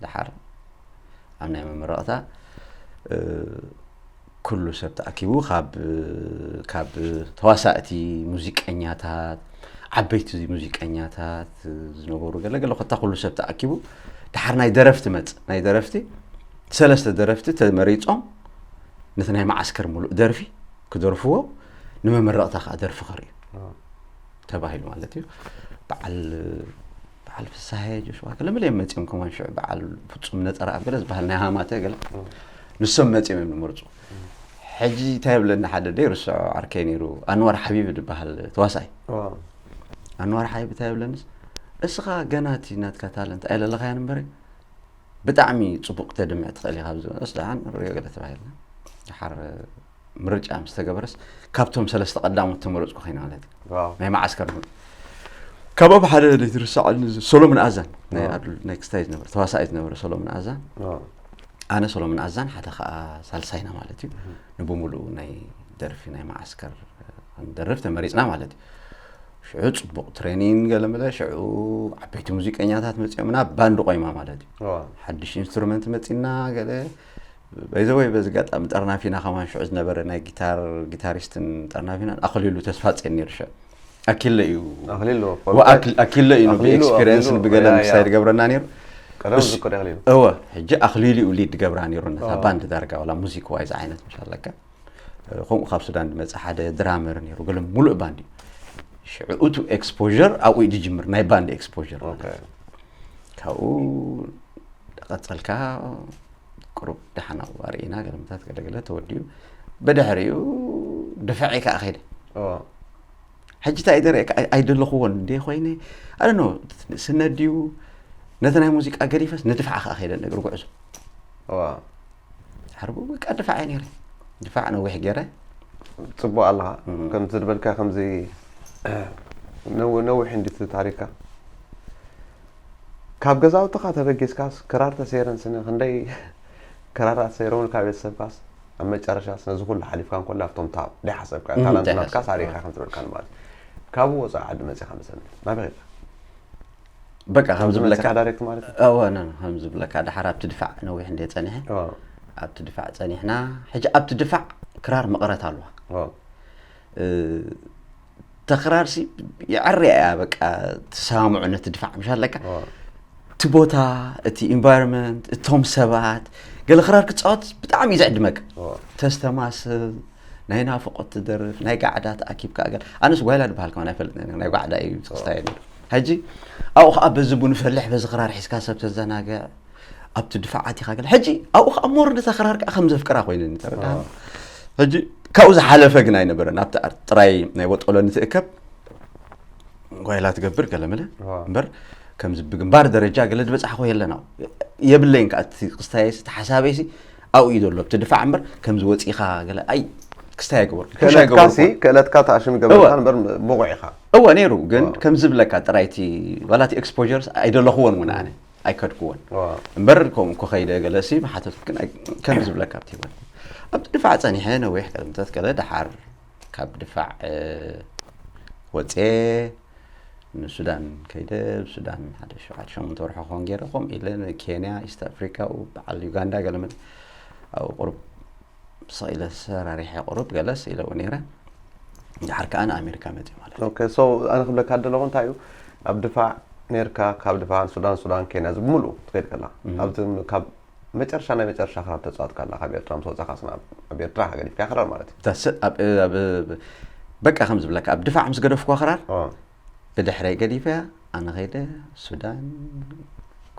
ድሓር ኣብ ናይ መመረቕታ፣ እ፣ ኩሉ ሰብ ተኣኪቡ፣ ካብ፣ ካብ ተዋሳእቲ፣ ሙዚቀኛታት፣ ዓበይቲ ሙዚቀኛታት ዝነበሩ፣ ገለ ገለ ኮታ ኩሉ ሰብ ተኣኪቡ፣ ድሓር ናይ ደረፍቲ መጽ-፣ ናይ ደረፍቲ፣ ሰለስተ ደረፍቲ ተመሪጾም፣ ነቲ ናይ መዓስከር ሙሉእ ደርፊ ክደርፍዎ፣ ንመመረቕታ ከኣ ደርፊ ከርእዩ። ኦ። ተባሂሉ ማለት እዩ። በዓል፣ በዓል ፍስሃየ ጆሽዋ ገለ መለ እዮም መጺኦም፣ ከማን ሽዑ በዓል ፍጹም ነጸረኣብ ገለ ዝበሃል ናይ ሃማተ ገለ። ኦ። ንሶም መጺኦም እዮም ዝመርጹ። ሕጂ እንታይ ይብለኒ ሓደ ደይ ርስዖ ዓርከይ ነይሩ፣ ኣንዋር ሓቢብ ዝበሃል ተዋሳኣይ። ኦ። ኣንዋር ሓቢብ እንታይ ይብለንስ፣ "እስኻ ገና እቲ ናትካ ታለንት ኣይለለኻያን እምበረ፣ ብጣዕሚ ጽቡቕ ክተድምዕ ትኽእል ኢኻ" ኣብ ዝበለስ፣ ደሓን ንርእዮ ገለ ተባሂልና። ደሓር ምርጫ ምስ ተገበረስ፣ ካብቶም ሰለስተ ቀዳሞት ተመረጽኩ ኮይነ ማለት እዩ። ዋው። ናይ መዓስከር ምርጫ። ካብኦም ሓደ ዘይትርሳዕ ሰሎሞን ኣዛን፣ ናይ ዋው። ኣዱ-፣ ናይ ክስታይ ዝነበረ፣ ተዋሳኣይ ዝነበረ ሰሎሞን ኣዛን። ዋው። ኣነ፣ ሰሎሞን ኣዛን፣ ሓደ ከኣ ሳልሳይና ማለት እዩ። እህ። ንብምሉኡ ናይ ደርፊ ናይ መዓስከር ክንደርፍ ተመሪጽና ማለት እዩ። ሽዑ ጽቡቕ ትሬኒንግ ገለ መለ፣ ሽዑ ዓበይቲ ሙዚቀኛታት መጺኦምና፣ ባንድ ቆይማ ማለት እዩ። ዋው። ሓድሽ ኢንስትሩመንት መጺና ገለ፣ ባይ ዘ ወይ፣ በዚ ኣጋጣሚ ጠርናፊና ከማን ሽዑ ዝነበረ ናይ ጊታር፣ ጊታሪስትን ጠርናፊናን ኣኽሊሉ ተስፋጽዮን ነይሩ ሽዑ። ኣኪለ እዩ። ኣኽሊሉ፣ ወ-፣ ኣክ-፣ ኣኪለ እዩ፣ ኣኽሊሉ፣ ብኤክስፒሪየንስ ኣኽሊሉ፣ ብገለ ያ፣ ያ። ምሳይ ዝገብረና ነይሩ። ቀደም እሱ ዝክር ኣኽሊሉ። እወ፣ ሕጂ ኣኽሊሉ እዩ ሊድ ገብራ ነይሩ ነታ ኦ። ባንድ ዳርጋ፣ ዋላ ሙዚክ ዋይዝ ዓይነት ምሽ ኣለካ። ከምኡ ካብ ሱዳን ዝመጸ ሓደ ድራመር ነይሩ፣ ገለ ሙሉእ ባንድ እዩ። ሽዑ እቱ ኤክስፖዠር ኣብኡ እዩ ዝጅምር፣ ናይ ባንድ ኤክስፖዠር ማለት ኦኬ። እዩ። ካብኡ ቀጸልካ፣ ቁሩብ ደሓን ኣብኡ ኣርእና፣ ገለመታት ገለገለ ተወዲኡ። ብድሕሪኡ ድፋዐይ ከኣ ከይደ። ኦ። ሕጂ እንታይ ደርእየካ? ኣይ-፣ ኣይደለኹዎን እንዴ ኮይነ? ኣይ ዶንት ኖ፣ ስነ ድዩ? ነቲ ናይ ሙዚቃ ገዲፈስ ንድፋዕ ከኣ ከይደ፣ እግሪ ጉዕዞ። ኦ። ድሓር ብኡ በቃ ድፋዕ እየ ነይረ። ድፋዕ ነዊሕ ገይረ። ጽቡቕ ኣለኻ። እም። ከምቲ ዝበልካ ከምዚ ነው-፣ ነዊሕ እንዲቲ ታሪኽካ። ካብ ገዛውትኻ ተበጊስካስ ክራር ተሰይረን ስነ ክንደይ ክራራት ሰይረውልካ ቤተሰብካስ ኣብ መጨረሻስ ነዚ ኩሉ ሓሊፍካ እንኮላ ኣብቶም ታብ ደይ ሓሰብካ እም፣ ታላንት ደይ ናትካ ሓሰብካ። ሳሪኻ ከም ትብልካ ማለት እዩ። ካብኡ ወጻኢ ዓዲ መጺኻ መሰለኒ። ናበይ ኸድካ? በቃ ከም ከምዚ ዝብለካ መጺኻ ዳይሬክት ማለት እዩ? እወ፣ ነ-፣ ከም ዝብለካ ድሓር ኣብቲ ድፋዕ ነዊሕ እንደ ጸኒሐ። እወ። ኣብቲ ድፋዕ ጸኒሕና። ሕጂ ኣብቲ ድፋዕ ክራር መቐረት ኣለዋ። እወ። እ፣ ተኽራርሲ የዐርያ እያ፣ በቃ፣ ትሰማምዑ ነቲ ድፋዕ፣ ምሽ ኣለካ? ኦ። እቲ ቦታ፣ እቲ ኢንቫይሮንመንት፣ እቶም ሰባት፣ ገለ ክራር ክጻወት ብጣዕሚ እዩ ዘዕድመካ። ኦ። ተስተማስል፣ ናይ ናፍቆት ትደርፍ፣ ናይ ጋዕዳ ተኣኪብካ ገለ። ኣነስ ጓይላ ዝበሃል ከማን ኣይፈልጥን፣ ናይ ጋዕዳ እዩ ክስታይ ነይሩ። ሕጂ ኣብኡ ከዓ በዚ ቡን ፈልሕ፣ በዚ ክራር ሒዝካ ሰብ ተዘናግዕ፣ ኣብቲ ድፋዓት ኢኻ ገለ። ሕጂ ኣብኡ ከዓ ሞር ነታ ክራር ከዓ ከም ዘፍቅራ ኮይነኒ ተረዳእኒ። ሕጂ ካብኡ ዝሓለፈ ግን ኣይነበረን። ኣብቲ ኣር-፣ ጥራይ ናይ ወጠሎ ንትእከብ ጓይላ ትገብር ገለ መለ። እምበር ከምዚ ብግንባር ደረጃ ገለ ዝበጻሕኮ የለን። ኣብኡ የብለይን ከዓ እቲ ክስታየሲ፣ እቲ ሓሳበይሲ ኣብኡ እዩ ዘሎ። ኣብቲ ድፋዕ እምበር ከምዚ ወጺኻ ገለ ኣይ ክስታይ ኣይገበርኩ። ክሽ ክእለትካ ኣይገበርኩ። ሲ-፣ ክእለትካ ተኣሽም እወ። ገበርካ እምበር ብቑዕ ኢኻ። እወ ነይሩ፣ ግን እወ። ከምዚ ዝብለካ ጥራይ እቲ ዋላ እቲ ኤክስፖዠርስ ኣይደለኹዎን እውን ኣነ ኣይከድኩዎን። እወ። እምበር ከምኡ እኮ ከይደ ገለ ሲ ምሓተትኩ፣ ግን ኣይ-፣ ከምዚ ዝብለካ ኣብቲ ህይወት ኣብቲ ድፋዕ ጸኒሐ ነዊሕ ቀደምታት ገለ ደሓር ካብ ድፋዕ፣ እ፣ ወጽኤ ንሱዳን ከይደ፣ ሱዳን ሓደ ሸውዓተ ሸሞንተ ወርሒ ክኸውን ገይረ፣ ከምኡ ኢለ ንኬንያ፣ ኢስት ኣፍሪካ፣ በዓል ዩጋንዳ ገለ መለ ኣብኡ ቁሩብ ስቕ ኢለ ሰራሪሐ ቁሩብ ገለ ስኢለ እውን ነይረ። ድሓር ከኣ ንኣሜሪካ መጽእ ማለት እዩ። ኦኬ፣ ሶ ኣነ ክብለካ ደለኹ እንታይ እዩ፣ ኣብ ድፋዕ ነርካ፣ ካብ ድፋዕ ሱዳን፣ ሱዳን ኬንያ፣ እዚ ብምሉእ ትኸይድ ከላ፣ እም። ኣብቲ ም-፣ ካብ መጨረሻ ናይ መጨረሻ ክራር ተጻወትካ ኣላ፣ ካብ ኤርትራ ምስ ወጻኻ ስና ኣብ ኤርትራ ገዲፍካ ክራር ማለት እዩ። ዳስ ኣብ፣ ኣብ፣ በቃ ከም ዝብለካ፣ ኣብ ድፋዕ ምስ ገደፍኳ ክራር፣ ኦ። ብድሕረይ ገዲፈያ፣ ኣነ ኸይደ ሱዳን፣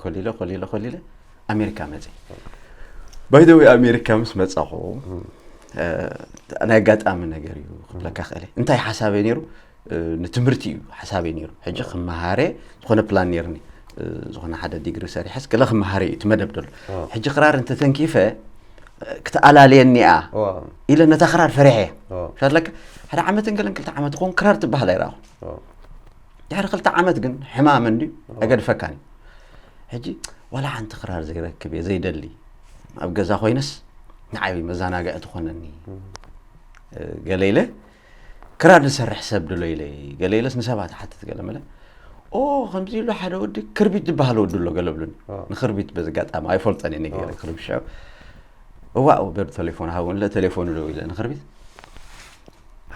ኮሊለ፣ ኮሊለ፣ ኮሊለ፣ ኣሜሪካ መጽእ። ባይ ዘ ወይ፣ ኣሜሪካ ምስ መጻኹ፣ እም። እ፣ ናይ ኣጋጣሚ ነገር እዩ ክብለካ ክእለ። እንታይ ሓሳበይ ነይሩ? እ፣ ንትምህርቲ እዩ ሓሳበይ ነይሩ። ሕጂ ክመሃረ ዝኾነ ፕላን ነይርኒ። እ፣ ዝኾነ ሓደ ዲግሪ ሰሪሐስ ገለ ክመሃረ እዩ እቲ መደብ ደሎ። ኦ። ሕጂ ክራር እንተተንኪፈ፣ እ፣ ክትኣላለየኒ እያ ኦ። ኢለ ነታ ክራር ፈሪሐ እያ። ኦ። ሻለካ ሓደ ዓመትን ገለን ክልተ ዓመት ይኸውን ክራር ትበሃል ኣይረኣኹ። ኦ። ድሕሪ ክልተ ዓመት ግን ሕማም እንድዩ ኦ። ኣይገድፈካን እዩ። ሕጂ ዋላ ሓንቲ ክራር ዘይረክብ እየ ዘይደሊ። ኣብ ገዛ ኮይነስ ንዓይ መዘናግዒ ትኾነኒ። እም። እ፣ ገለ ኢለ ክራር ዝሰርሕ ሰብ ድሎ ኢለ፣ ገለ ኢለስ ንሰባት ሓትት ገለ መለ። ኦ፣ ከምዚ ኢሉ ሓደ ወዲ ክርቢት ዝበሃል ወዲ ኣሎ ገለ ብሉኒ። ኦ። ንክርቢት በዚ ኣጋጣሚ ኣይፈልጦን እየ፣ ንገይረ ኦ። ክርቢት ሽዑ። እዋእ፣ በሪ ቴሌፎን ሃቡን፣ ለ ቴሌፎኑ ደው ኢለ ንክርቢት።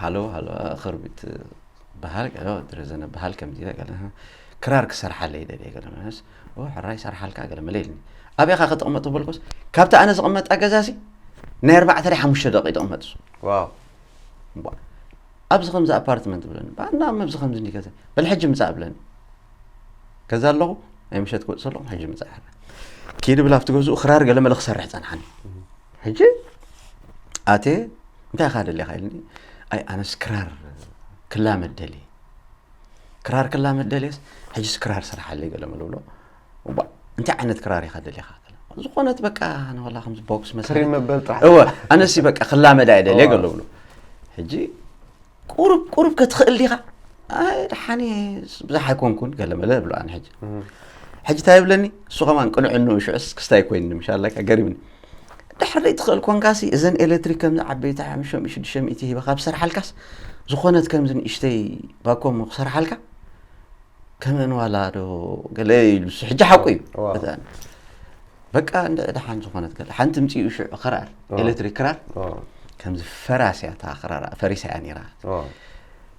ሃሎ፣ ሃሎ፣ ክርቢት በሃል፣ ገለ ድረዘነ በሃል፣ ከምዚ ኢለ ገለ፣ ክራር ክሰርሓለይ ደልየ ገለ መለስ። ኦ፣ ሕራይ ሰርሓልካ ገለ መለ ኢልኒ። ኣበይ ኢኻ ክጥቕመጥ ዝበልኩስ፣ ካብቲ ኣነ ዝቕመጣ ገዛሲ ናይ ኣርባዕተ ድዩ ሓሙሽተ ደቂቕ ይቕመጥሱ። ዋው። እምቧ። ኣብዚ ከምዚ ኣፓርትመንት ብለኒ። ባና ኣብዚ ከምዚ እንዲ ገዛ። በል ሕጂ ምጻእ ብለኒ። ገዛ ኣለኹ፣ ናይ ምሸት ክወጽእ ኣለኹ፣ ሕጂ ምጻእ። ኪድ ብል ኣብቲ ገዝኡ ክራር ገለ መለ ክሰርሕ ጸንሓኒ። ሕጂ ኣቴ፣ እንታይ ኢኻ ደሊኻ ኢልኒ። ኣይ፣ ኣነስ ክራር ክላመድ ደልየ። ክራር ክላመድ ደልየስ፣ ሕጂስ ክራር ስርሓለይ ገለ መለ ብሎ። እባ፣ እንታይ ዓይነት ክራር ኢኻ ደሊኻ? ዝኾነት በቃ፣ ንወላ ከምዚ ቦክስ መሰለ። ክሪም መበል ጥራሕ። እወ፣ ኣነሲ በቃ ክላመዳ እየ ደልየ እዋ። ገለ ብሎ። ሕጂ ቁሩብ፣ ቁሩብ ከ ትኽእል ዲኻ? ኣይ፣ ደሓን እየ፣ ብዙሕ ኣይኮንኩን፣ ገለ መለ ብሎ ኣነ ሕጂ። እም። ሕጂ እንታይ ይብለኒ? እሱ ከማን ቅኑዕንኡ ሽዑስ ክስታይ ኮይንኒ፣ ምሻ ኣለካ፣ ገሪምኒ። ድሕሪ ትኽእል ኮንካሲ፣ እዘን ኤሌክትሪክ ከምዚ ዓበይቲ ሓሙሽተ ሚእቲ ሽዱሽተ ሚእቲ ሂበ ካብ ሰርሓልካስ፣ ዝኾነት ከምዚ ንእሽተይ ቫኮም ክሰርሓልካ፣ ከምእን ዋላ ዶ ገለ ኢሉ፣ እሱ ሕጂ ሓቁ እዩ። እዋ። በቃ እንደ ደሓን ዝኾነት ገለ ሓንቲ ምጽኡ ሽዑ ክራር፣ እዋ። ኤሌክትሪክ ክራር፣ እዋ። ከምዚ ፈራስያ እታ ክራር፣ ፈሪሳ እያ ነይራ። እዋ።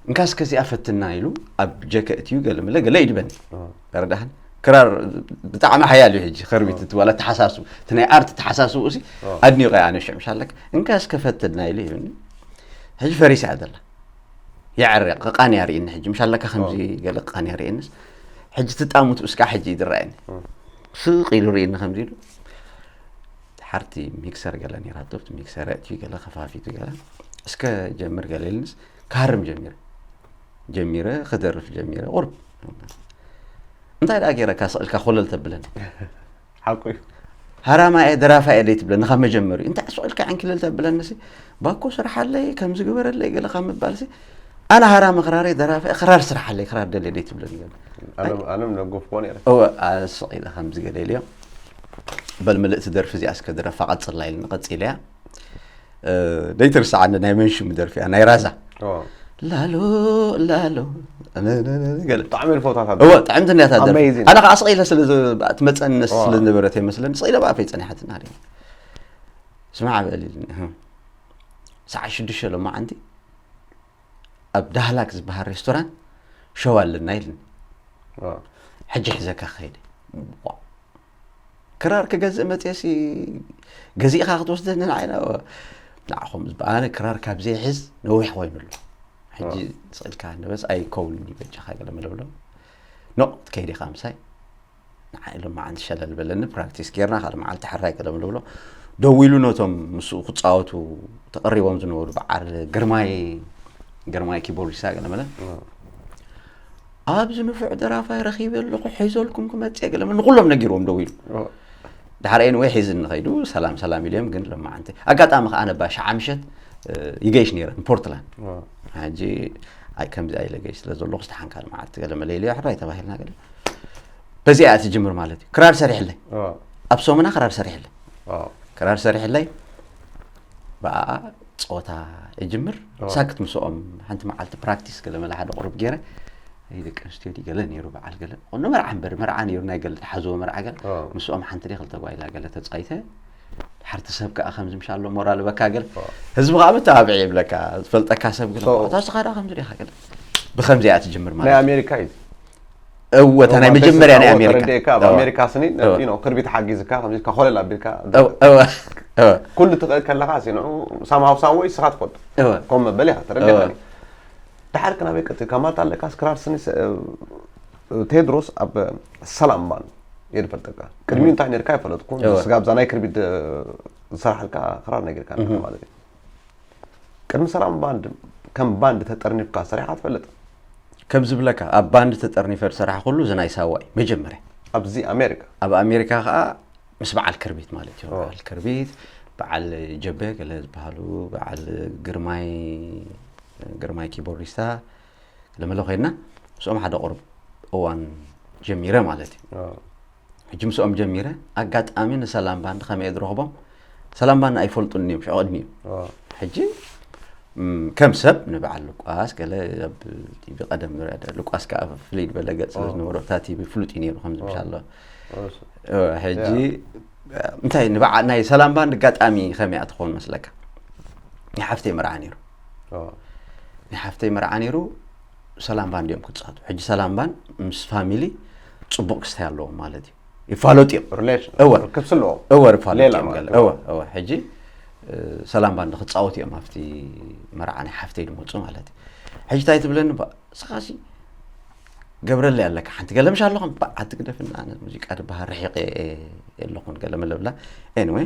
እንካስ ከዚኣ ፈትና ኢሉ ኣብ ጀከ እትዩ ገለ መለ ገለ ይድበኒ። እዋ። ተረዳሕን? ክራር ብጣዕሚ ሓያል እዩ ሕጂ፣ ከርቢት እዋ። እቲ ዋላ ተሓሳስቡ፣ እቲ ናይ ኣርት ተሓሳስቡ እሲ እዋ። ኣድኒቐ ኣነ ሽዑ ምሻለክ። እንካስ ከፈትና ኢሉ ይብኒ። ሕጂ ፈሪሳ እያ ዘላ። የዕርያ፣ ቃንያ ርእኒ ሕጂ። ምሻለካ ከምዚ እዋ። ገለ ቃንያ ርእንስ። ሕጂ ትጣሙት እስካ ሕጂ ይድረኣኒ። እዋ። ስቕ ኢሉ ርእኒ ከምዚ ኢሉ። ሓርቲ ሚክሰር ገለ ነይራቶ፣ ኣብቲ ሚክሰር ኣእትዩ ገለ ከፋፊቱ ገለ። እስከ ጀምር ገለ ኢልንስ፣ ክሃርም ጀሚረ። ጀሚረ፣ ክደርፍ ጀሚረ፣ ቁርብ። እንታይ ደኣ ገይረካ ስቕ ኢልካ ኮለል ተብለኒ? ሓቁ እዩ። ሃራማ እየ፣ ደራፋ እየ ደይትብለኒ፣ ካብ መጀመሪኡ። እንታይ ስቕ ኢልካ ዕንኪለል ተብለኒ ሲ፣ ባኮ ስርሓለይ፣ ከምዚ ግበረለይ፣ ገለ ካብ ምባል ሲ፣ ኣነ ሃራሚ ክራር እየ፣ ደራፋ እየ፣ ክራር ስርሓለይ፣ ክራር ደልየ ደይትብለኒ ገለ። ኣነ፣ ኣነ ምነጎፍኩዎ ነይረ። እወ፣ ኣነ ስቕ ኢለ ከምዚ ገለ ኢለዮ። በል ምልእቲ ደርፊ እዚኣ እስከ ድረፋ ቀጽላ ኢልኒ፣ ቀጺለያ። እ፣ ደይትርስዓኒ ናይ መን ሽሙ ደርፊ እያ፣ ናይ ራዛ። ኦ። ላሎ፣ ላሎ፣ ነ፣ ነ፣ ነ፣ ገለ። ብጣዕሚ እየ ዝፈትዋ እታ እወ፣ ደርፊ። ጥዕምቲ እያ እታ ደርፊ። Amazing። ኣነ ከዓ ስቕ ኢለ ስለ ዝ-፣ ትመጸኒ ኦ። ስለ ዝነበረት እየ መስለኒ፣ ስቕ ኢለ ብኣፈይ ጸኒሓትና ሃዲመ። ስማዕ በል ኢልኒ፣ እህ። ሰዓት ሽዱሽተ ሎማዓንቲ ኣብ ዳህላክ ዝበሃል ሬስቶራንት ሸው ኣለና ኢልኒ። ኦ። ሕጂ ሕዘካ ክኸይድ። ዋ። ክራር ክገዝእ መፅየሲ ገዚእኻ ክትወስደኒ ንዓይና? ንዓኹም ዝበኣነ ክራር ካብ ዘይሕዝ ነዊሕ ኮይኑ ኣሎ። ሕጂ ስቕ ኢልካ ንበስ ኣይከውንን እዩ በጃኻ ገለ መለብሎ። ኖቕ ትከይድ ኢኻ ምሳይ። ንዓይ ሎማዓንቲ ሸለል በለኒ፣ ፕራክቲስ ጌርና፣ ካልእ መዓልቲ ሕራይ ገለ መለብሎ። ደዊሉ ነቶም ምስኡ ክጻወቱ ተቐሪቦም ዝነበሩ በዓል ግርማይ፣ ግርማይ ኪቦርዲስታ ገለ መለ። "ኣብዚ ንፉዕ ደራፋይ ረኺበ ኣለኹ፣ ሒዘልኩም ክመጽእ" ገለ መለ ንኹሎም ነጊርዎም ደዊሉ። ድሓር ኤንወይ ሒዝኒ ኸይዱ፣ ሰላም ሰላም ኢልዮም። ግን ሎማዓንቲ ኣጋጣሚ ከኣ ነባ ሸዓ ምሸት፣ እ፣ ይገይሽ ነይረ ንፖርትላንድ። ሕጂ ኣይ ከምዚ ኣይለ ገይሽ ስለ ዘለኹ፣ ዝተሓንካል መዓልቲ ገለ መለ ኢልዮ፣ ሕራይ ተባሂልና ገለ። በዚኣ እያ ትጅምር ማለት እዩ። ክራር ሰሪሕለይ። ኣብ ሶምና ክራር ሰሪሕለይ። ክራር ሰሪሕለይ። ብኣኣ ጸወታ ይጅምር። ሳክት ምስኦም ሓንቲ መዓልቲ ፕራክቲስ ገለ መለ ሓደ ቁሩብ ገይረ። ናይ ደቂ ኣንስትዮ ድዩ ገለ ነይሩ በዓል ገለ። ቁኖ መርዓ እምበር፣ መርዓ ነይሩ ናይ ገለ ተሓዝዎ መርዓ ገለ። ምስኦም ሓንቲ ድዩ ክልተ ጓይላ ገለ ተጻይተ። ድሓርቲ ሰብ ከኣ ከምዚ ምሻሎ ሞራል በካ ገለ። ህዝቢ ከኣ መተባብዒ ይብለካ፣ ዝፈልጠካ ሰብ ገለ። እታ ስኻ ደኣ ከምዚ ዲኻ ገለ። ብኸምዚ እያ ትጅምር ናይ ማለት እዩ። ኣሜሪካ እዩ። እወ፣ እታ ናይ መጀመርያ ናይ ኣሜሪካ። ተረዲእካ፣ ኣብ ኣሜሪካ ስኒ፣ you know፣ ክርቢት ሓጊዝካ፣ ከምዚ ኢልካ ኮለል ኣቢልካ፣ እወ፣ እወ፣ እወ። ኩሉ ትኽእል ከለኻ፣ ሲ ንዑ፣ ሳምሃው ሳምወይ፣ ንስኻ ትፈልጦ። እወ። ከም መበል ኢኻ፣ ተረዲእካኒ። እወ። ድሓር ክናበይ ቀጺልካ ማለት ኣለካ፣ ክራር ስኒ፣ ስ-፣ ቴድሮስ ኣብ ሰላም ባንድ እየ ዝፈልጠካ። ቅድሚኡ እንታይ ነርካ ኣይፈለጥኩን። እወ። ስጋብ እዛ ናይ ክርቢት፣ ዝሰርሓልካ ክራር ነጊርካ ማለት እዩ። ቅድሚ ሰላም ባንድ ከም ባንድ ተጠርኒፍካ ሰሪሕካ ትፈልጥ? ከም ዝብለካ፣ ኣብ ባንድ ተጠርኒፈ ዝሰራሕኩሉ እዚ ናይ ሳዋ እዩ መጀመርያ። ኣብዚ ኣሜሪካ? ኣብ ኣሜሪካ ከኣ ምስ በዓል ክርቢት ማለት እዩ። ኦ። በዓል ክርቢት፣ በዓል ጀበ ገለ ዝበሃሉ፣ በዓል ግርማይ፣ ግርማይ ኪቦርዲስታ፣ ገለ መለ ኮይንና፣ ምስኦም ሓደ ቁሩብ እዋን ጀሚረ ማለት እዩ። ኦ። ሕጂ ምስኦም ጀሚረ፣ ኣጋጣሚ ንሰላም ባንድ ከመይ እየ ዝረኽቦም? ሰላም ባንድ ኣይፈልጡን እዮም፣ ሽዑ ቅድሚ እዩ። ኦ። ሕጂ፣ ም፣ ከም ሰብ ንበዓል ሉቃስ፣ ገለ ኣብ ቲቪ ቀደም ንሪኦ፣ ሉቃስ ከኣ ፍልይ ዝበለ ገጽ ስለ ኦ። ዝነበሮ፣ እታ ቲቪ ፍሉጥ እዩ ነይሩ፣ ከምዚ ኦ። ምሻሎ። ኦ፣ ስ-፣ ኦ፣ ሕጂ፣ ያ። እንታይ፣ ንበዓ-፣ ናይ ሰላም ባንድ ኣጋጣሚ ከመይ እያ ትኸውን መስለካ? ናይ ሓፍተይ መርዓ ነይሩ። ኦ። ናይ ሓፍተይ መርዓ ነይሩ፣ ሰላም ባንድ እዮም ክጻወቱ። ሕጂ ሰላም ባንድ ምስ ፋሚሊ ጽቡቕ ክስታይ ኣለዎም ማለት እዩ። ይፋለጡ እዮም። ሪሌሽን፣ እወ። ርክብ ስለዎም። እወ፣ ይፋለጡ ሌላ እዮም ማለት ገለ። ነው። እወ፣ እወ። ሕጂ፣ እ፣ ሰላም ባንድ ክጻወቱ እዮም ኣብቲ መርዓ ናይ ሓፍተይ ዝመጹ ማለት እዩ። ሕጂ እንታይ ትብለኒ፣ ባ-፣ ንስኻሲ ገብረለይ ኣለካ ሓንቲ ገለ ምሽ ኣለኹም፣ ባ-፣ ኣቲ ግደፍና፣ ኣነ ሙዚቃ ዝበሃል ርሒቐ እየ ኣለኹን ገለ መለ ብላ። ኤኒወይ፣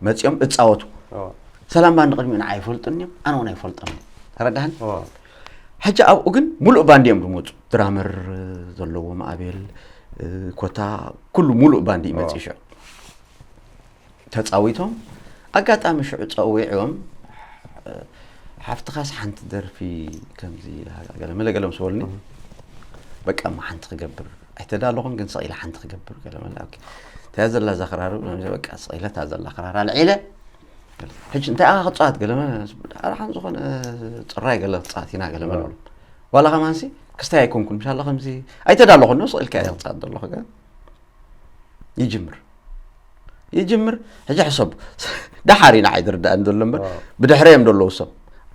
መጺኦም እጻወቱ። እወ። ሰላም ባንድ ቅድሚኡ ንዓይ ይፈልጡኒ እዮም፣ ኣነ እውን ኣይፈልጦም። ተረዳህኒ? እወ። ሕጂ ኣብኡ ግን ሙሉእ ባንድ እዮም ዝመጹ። ድራመር ዘለዎ ማእቤል፣ እ፣ ኮታ፣ ኩሉ ሙሉእ ባንድ እዩ መጺኡ ሽዑ። ተጻዊቶም፣ ኣጋጣሚ ሽዑ ጸዊዕዎም፣ እ፣ ሓፍትኻስ ሓንቲ ደርፊ ከምዚ ሃላ ገለ መለ ገለ ምስ በሉኒ፣ እህ። በቃ እሞ ሓንቲ ክገብር ኣይተዳለኹን፣ ግን ስቕ ኢለ ሓንቲ ክገብር ገለ መለ፣ ኦኬ። እንታይ እያ ዘላ እዛ ክራር? በቃ ስቕ ኢለ እታ ዘላ ክራር ኣልዒለ፣ ሕጂ እንታይ ኢኻ ክትጻወት? ገለ መ-፣ ደሓን ዝኾነ ጽራይ ገለ ክትጻወት ኢና ገለ መ-፣ እወ። በሉ። ዋላ ከማንሲ ክስታይ ኣይኮንኩን፣ ምሻላ ከምዚ ኣይተዳለኹን፣ ስቕ ኢልካ እየ እወ። ክጻወት ዘለኹ፣ ግን ይጅምር። ይጅምር። ሕጂ ሕሰብ፣ ደሓር ኢና ኣይድርዳእን ዘሎ እምበር፣ እወ። ብድሕረዮም ዘለዉ ሰብ።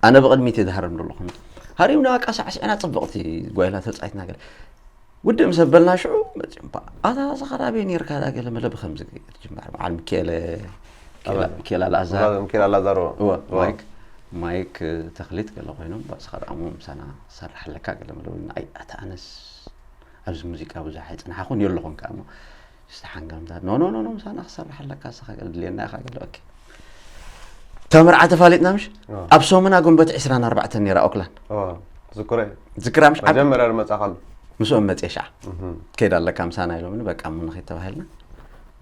ኣነ ብቕድሚት ይድሃርም ዘለኹ። ሃሪምና በቃ ሳዕሲዕና ጽብቕቲ ጓይላ ተጻይትና ገለ። ውድእ ምስ ኣበልና ሽዑ መጺኦም፣ "ባ-፣ ኣታ እዛ ኸ ኣበይ ኔርካ?" ዳ ገለ መለ ብኸምዚ ገይሩ ጅምር። በዓል ሚካኤል፣ ሚካኤል፣ ኣበ-፣ ሚካኤል ኣልኣዛር። ሚካኤል ኣልኣዛር፣ እወ፣ እወ። ማይክ፣ ማይክ ተኽሊት ገለ ኮይኖም፣ "ባ፣ እስኻ ደኣ እሞ ምሳና ትሰርሕ ኣለካ" ገለ መለ፣ "ኣይ፣ ኣታ ኣነስ ኣብዚ ሙዚቃ ብዙሕ ኣይጸናሕኩን፣ የለኹን ከኣ እሞ፣ ዝተሓንገምታት፣ ኖ፣ ኖ፣ ኖ፣ ኖ፣ ምሳና ክሰርሕ ኣለካ፣ እስኻ ገለ ድልየና ኢኻ" ገለ፣ ኦኬ። ተመርዓ ተፋሊጥና ምሽ? እወ። ኣብ ሰሙና ግንቦት ዕስራን ኣርባዕተን ነይራ ኦክላንድ። እወ፣ ዝክረ። ዝክራ ምሽ ዓቢ? መጀመርያ ዝመጻኻሉ። ምስኦም መጽየ ሸዓ። እህ። ከይድ ኣለካ ምሳና ኢሎምኒ፣ በቃ እሞ ንኸይድ ተባሂልና።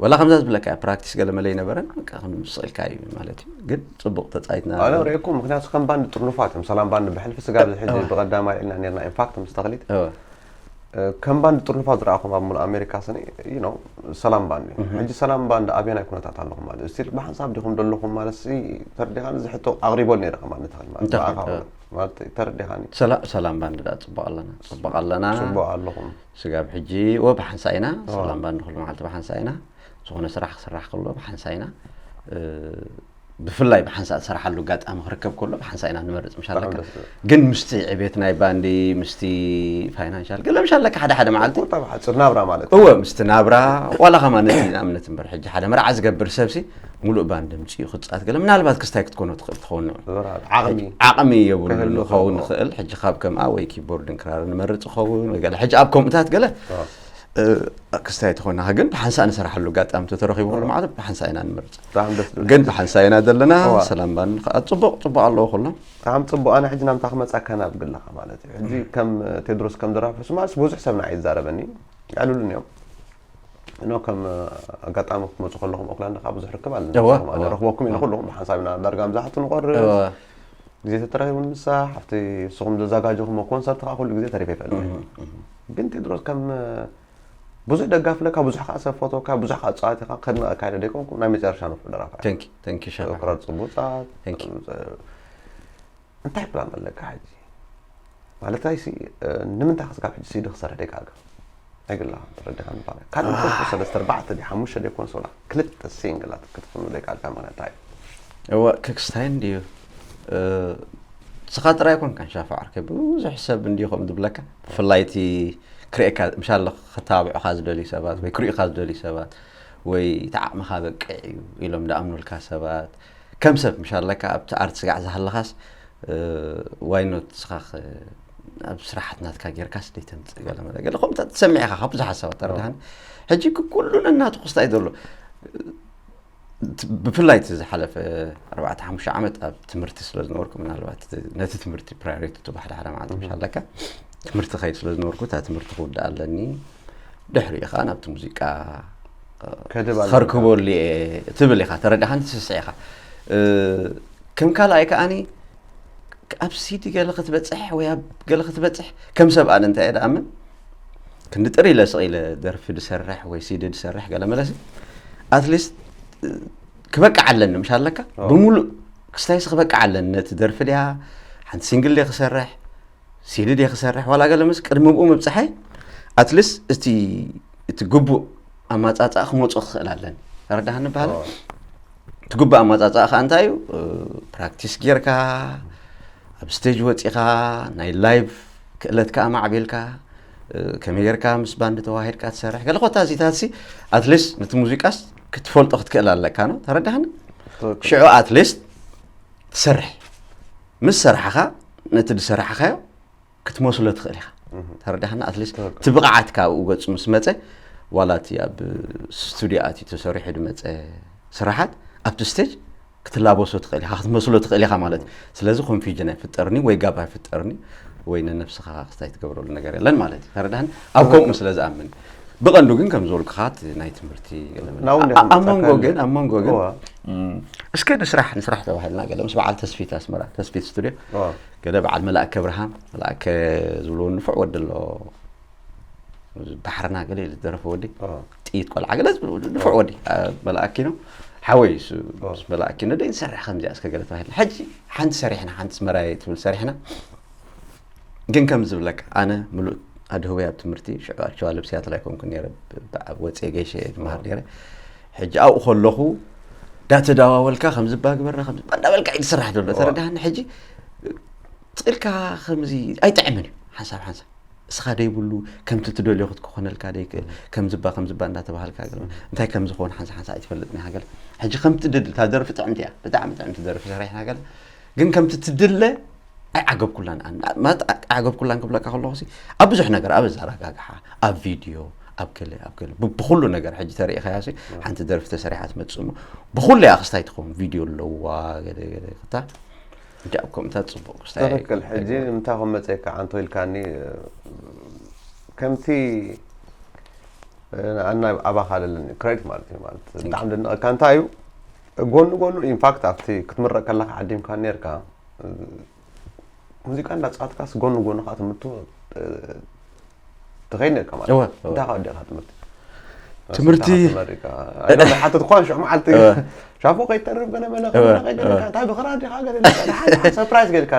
ወላ ከምዛ ዝብለካ እያ፣ ፕራክቲስ ገለ መለ ኣይነበረን፣ በቃ ከም ስቕ ኢልካ እዩ ማለት እዩ። ግን ጽቡቕ ተጻይትና። ኣነ ርእየኩም፣ ምኽንያቱ ከም ባንድ ጥርኑፋት እዮም። ሰላም ባንድ ብሕልፊ ስጋብ እዚ ሕጂ እወ። ብቐዳማይ ኢልና ነርና፣ ኢንፋክት ምስ ተኽሊት። እወ። እ፣ ከም ባንድ ጥርኑፋት ዝረኣኹም ኣብ ሙሉእ ኣሜሪካ ስኒ፣ you know፣ ሰላም ባንድ እዩ። እህ። ሕጂ ሰላም ባንድ ኣበየናይ ኩነታት ኣለኹም ማለት እዩ? ስቲል ብሓንሳብ ዲኹም ዘለኹም ማለት ሲ፣ ተረዲኻኒ? እዚ ሕቶ ኣቕሪቦ ነይረ ከማን ንተኽሊ ማለት እንተ ብኣኻ ኾይኑ፣ እውን። ማለት ተረዲኻኒ? ሰላ-፣ ሰላም ባንድ ደኣ ጽቡቕ ኣለና፣ ጽቡቕ ኣለና። ጽቡቕ ኣለኹም። ስጋብ ሕጂ ወ ብሓንሳ ኢና፣ እወ። ሰላም ባንድ ኩሉ መዓልቲ ብሓንሳ ኢና። ዝኾነ ስራሕ ክስራሕ ከሎ ብሓንሳ ኢና። እ፣ ብፍላይ ብሓንሳ ትሰርሓሉ ኣጋጣሚ ክርከብ ከሎ ብሓንሳ ኢና ንመርጽ፣ ምሽ ኣለካ። ብጣዕሚ ደስ ዝብል። ግን ምስቲ ዕቤት ናይ ባንዲ፣ ምስቲ ፋይናንሻል፣ ገለ ምሽ ኣለካ ሓደ ሓደ መዓልቲ። ቁጠባ ሓጹር ናብራ ማለት እዩ። እወ፣ ምስቲ ናብራ፣ ዋላ ከማን ነቲ ንኣብነት እምበር፣ ሕጂ ሓደ መርዓ ዝገብር ሰብሲ፣ ሙሉእ ባንድ ምፅኡ ክፃት ገለ ምናልባት ክስታይ ክትኮኖ ትኽእል ትኸውን። ዓቕሚ ዓቕሚ የብሉ ክኸውን ይኽእል። ሕጂ ካብ ከምኣ ወይ ኪቦርድን ክራር ንመርፅ ይኸውን ወይ ገለ ሕጂ ኣብ ከምኡታት ገለ ክስታይ ትኾና ግን ብሓንሳእ ንሰራሓሉ ኣጋጣሚ ተተረኺቡ ከሎ ማለት ብሓንሳእ ኢና ንመርፅ። ግን ብሓንሳእ ኢና ዘለና። ሰላም ባንድ ከዓ ፅቡቕ ፅቡቕ ኣለዎ ኩሎም። ብጣዕሚ ፅቡቕ። ኣነ ሕጂ ናምታ ክመፃካ ናብ ግልኻ ማለት እዩ። ሕጂ ከም ቴድሮስ ከም ደራፊ ሕሱማስ ብዙሕ ሰብ ንዓይ ይዛረበኒ። ይዕልሉን እዮም። እኖ ከም ኣጋጣሚ ክትመፁ ከለኹም ኦክላንድ ከዓ ብዙሕ ርክብ ኣለና። ረኽበኩም ኢና ኩልኹም ብሓንሳብ ኢና ዳርጋ ምዛሕቱ ንቆርብ ግዜ ተተረኺቡ ንምሳሕ ኣብቲ ንስኹም ዘዘጋጀኹሞ ኮንሰርት ከዓ ኩሉ ግዜ ተሪፈ ይፈልጥ። ግን ቴድሮስ ከም ብዙሕ ደጋፊ ኣለካ፣ ብዙሕ ከዓ ሰብ ፈተወካ፣ ብዙሕ ከዓ ፃዋት ኢኻ ከድንቐካ ኢለ ደይኮንኩ ናይ መጨረሻ ንፉዕ ደራፋ ክረር ፅቡፃት እንታይ ፕላን ኣለካ ሕጂ? ማለታይ ሲ ንምንታይ ክስካብ ሕጂ ሲዲ ክሰርሕ ደይከኣልካ? ኣይግላኻ ተረዲኻ ንባለ ካልእ ሰለስተ ኣርባዕተ ዲ ሓሙሽተ ደይኮን ሶላ ክልተ ሲንግላት ክትፍኑ ደይከኣልካ ምክንያት እንታይ እዩ? እወ ክክስታይ እንድዩ። ንስኻ ጥራይ ኣይኮንካን ሻፋ ዓርከይ፣ ብዙሕ ሰብ እንድዩ ከምኡ ዝብለካ። ብፍላይ እቲ ክርእየካ ምሻሎ ክተባብዑኻ ዝደልዩ ሰባት ወይ ክርእዩኻ ዝደልዩ ሰባት ወይ እቲ ዓቕምኻ በቅዕ እዩ ኢሎም ዝኣምኑልካ ሰባት ከም ሰብ ምሻለካ ኣብቲ ኣርት ስጋዕ ዝሃለኻስ ዋይኖት ንስኻ ኣብ ስራሓት ናትካ ጌርካስ ደይተምፅእ ገለ መለ ገለ ከምኡ ትሰምዕ ኢኻ ካብ ብዙሓት ሰባት ተረዳሃኒ። ሕጂ ኩሉ ነናቱ ክስታይ ዘሎ ብፍላይ እቲ ዝሓለፈ ኣርባዕተ ሓሙሽተ ዓመት ኣብ ትምህርቲ ስለ ዝነበርኩ ምናልባት ነቲ ትምህርቲ ፕራዮሪቲ ትባሕ ሓደ ሓደ መዓልቲ ምሽ ኣለካ ትምህርቲ ከይድ ስለ ዝነበርኩ እታ ትምህርቲ ክውዳእ ኣለኒ። ድሕሪኡ ከዓ ናብቲ ሙዚቃ ከድብ ኣለካ። ከርክበሉ እየ ትብል ኢኻ ተረዳኻኒ ትስስዕ ኢኻ። ከም ካልኣይ ከዓኒ ኣብ ሲዲ ገለ ክትበፅሕ ወይ ኣብ ገለ ክትበፅሕ ከም ሰብ ኣነ እንታይ እየ ደኣምን ክንዲ ጥር ኢለ ስቕ ኢለ ደርፊ ድሰርሕ ወይ ሲዲ ድሰርሕ ገለ መለሲ ኣትሊስት ክበቅዕ ኣለኒ ምሽ ኣለካ ብሙሉእ ክስታይሲ ክበቅዕ ኣለኒ ነቲ ደርፊ ድያ ሓንቲ ሲንግል ድየ ክሰርሕ ሲዲ ድየ ክሰርሕ ዋላ ገለ ምስ ቅድሚ ብኡ ምብፅሐይ ኣትሊስ እቲ እቲ ግቡእ ኣማፃፃእ ክመፁ ክኽእል ኣለኒ ተረዳሃኒ በሃለ እቲ ግቡእ ኣማፃፃእ ከዓ እንታይ እዩ ፕራክቲስ ጌርካ ኣብ ስቴጅ ወፂኻ ናይ ላይቭ ክእለትካ ኣማዕቢልካ ከመይ ጌርካ ምስ ባንድ ተዋሂድካ ትሰርሕ ገለ ኮታ እዚታት ሲ ኣትሊስት ነቲ ሙዚቃስ ክትፈልጦ ክትክእል ኣለካ ነው ተረዳሃኒ ሽዑ ኣትሊስት ትሰርሕ ምስ ሰራሕኻ ነቲ ዝሰራሕኻዮ ክትመስሎ ትኽእል ኢኻ ተረዳህና ኣትሊስት እቲ ብቕዓት ካብኡ ገፁ ምስ መፀ ዋላ እቲ ኣብ ስቱዲዮ ኣትዩ ተሰሪሑ ዝመፀ ስራሓት ኣብቲ ስቴጅ ክትላበሶ ትኽእል ኢኻ ክትመስሎ ትኽእል ኢኻ ማለት እዩ ስለዚ ኮንፊውዥን ኣይፍጠርኒ ወይ ጋብ ኣይፍጠርኒ ወይ ንነብስኻ ክስታይ ትገብረሉ ነገር የለን ማለት እዩ ተረዳህኒ ኣብ ከምኡ ስለ ዝኣምን ብቐንዱ ግን ከም ዝበልኩኻ ናይ ትምህርቲ ኣብ መንጎ ግን ኣብ መንጎ ግን እስከ ንስራሕ ንስራሕ ተባሂልና ገለ ምስ በዓል ተስፊት ኣስመራ ተስፊት ስቱድዮ ገለ በዓል መላእከ ብርሃን መላእከ ዝብልዎ ንፉዕ ወዲ ኣሎ ባሕርና ገለ ዝደረፈ ወዲ ጥይት ቆልዓ ገለ ንፉዕ ወዲ መላእኪ ነው ሓወይ መልኣኪ ነደ ንሰርሕ ከምዚኣ እስከ ገለ ተባሂልና ሕጂ ሓንቲ ሰሪሕና ሓንቲ መራየ ትብል ሰሪሕና ግን ከም ዝብለካ ኣነ ምሉእ ኣድህወይ ኣብ ትምህርቲ ሽዑ ኣቸዋ ልብስያት ኣይኮንኩ ነረ ወፅየ ገይሸ እየ ዝመሃር ነረ ሕጂ ኣብኡ ከለኹ ዳተዳዋወልካ ከምዚ ባግበርና ከምዚ እንዳበልካ እዩ ዝስራሕ ዘሎ ተረዳሃኒ ሕጂ ፅልካ ከምዚ ኣይጥዕምን እዩ ሓንሳብ ሓንሳብ እስኻ ደይብሉ ከምቲ ትደልዮ ክትክኾነልካ ደይክእል ከምዝባ ከምዝባ እንዳተባሃልካ ገለ እንታይ ከምዝኾን ሓንሳ ሓንሳ ኣይትፈልጥን ኢኻ ገለ ሕጂ ከምቲ ድድል እታ ደርፊ ጥዕምቲ እያ ብጣዕሚ ጥዕምቲ ደርፊ ሰሪሕና ገለ ግን ከምቲ ትድለ ኣይዓገብኩላን ማለት ኣይዓገብኩላን ክብለካ ከለኹ ኣብ ብዙሕ ነገር ኣብ ኣዘረጋግሓ ኣብ ቪድዮ ኣብ ገለ ኣብ ገለ ብኩሉ ነገር ሕጂ ተሪኢኻያ ሓንቲ ደርፊ ተሰሪሓ ትመፅእ ብኩሉ እያ ክስታይ ትኸውን ቪድዮ ኣለዋ ገለ ገለ ክታ እንዲ ኣብ ከምኡታት ፅቡቅ ክስታይ ትኽክል ሕጂ እንታይ ከም መፀካ ዓንቶ ኢልካኒ ከምቲ ኣና ኣባኻ ለለኒ ክሬዲት ማለት እዩ ማለት ብጣዕሚ ደንቀካ እንታይ እዩ ጎኑ ጎኑ ኢንፋክት ኣብቲ ክትምረቅ ከለካ ዓዲምካ ነርካ ሙዚቃ እንዳፃወትካስ ጎኑ ጎኑ ከዓ ትምህርቱ ትኸይድ ነርካ ማለት እንታይ ከዓ ወዲእካ ትምህርቲ ትምህርቲ ሓትት እኳ ሽዑ መዓልቲ ሻፎ ከይተርፍ ገለ መለ እንታይ ብክራ ዲካ ገለ ሰርፕራይዝ ጌርካ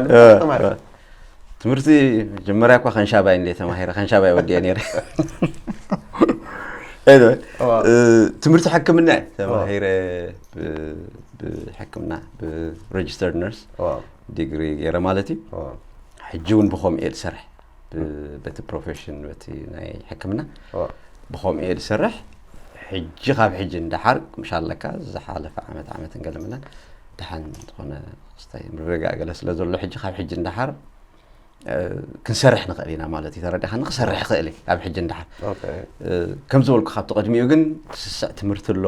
ተማሪ ትምህርቲ መጀመርያ እኳ ከንሻባይ እንደ ተማሂረ ከንሻባይ ወዲአ ነረ ትምህርቲ ሕክምና ተማሂረ ብሕክምና ብሬጅስተርድ ነርስ ዲግሪ ገይረ ማለት እዩ ሕጂ እውን ብኸምኡ እየ ዝሰርሕ በቲ ፕሮፌሽን በቲ ናይ ሕክምና ብኸምኡ እየ ዝሰርሕ ሕጂ ካብ ሕጂ እንዳሓር ምሻለካ ዝሓለፈ ዓመት ዓመትን ገለ መለን ደሓን ዝኾነ ክስታይ ምርግጋእ ገለ ስለ ዘሎ ሕጂ ካብ ሕጂ እንዳሓር ክንሰርሕ ንኽእል ኢና ማለት እዩ። ተረዲኻ ንክሰርሕ ይኽእል እዩ ካብ ሕጂ እንዳሓር። ከም ዝበልኩ ካብቲ ቅድሚኡ ግን ስስዕ ትምህርቲ ኣሎ።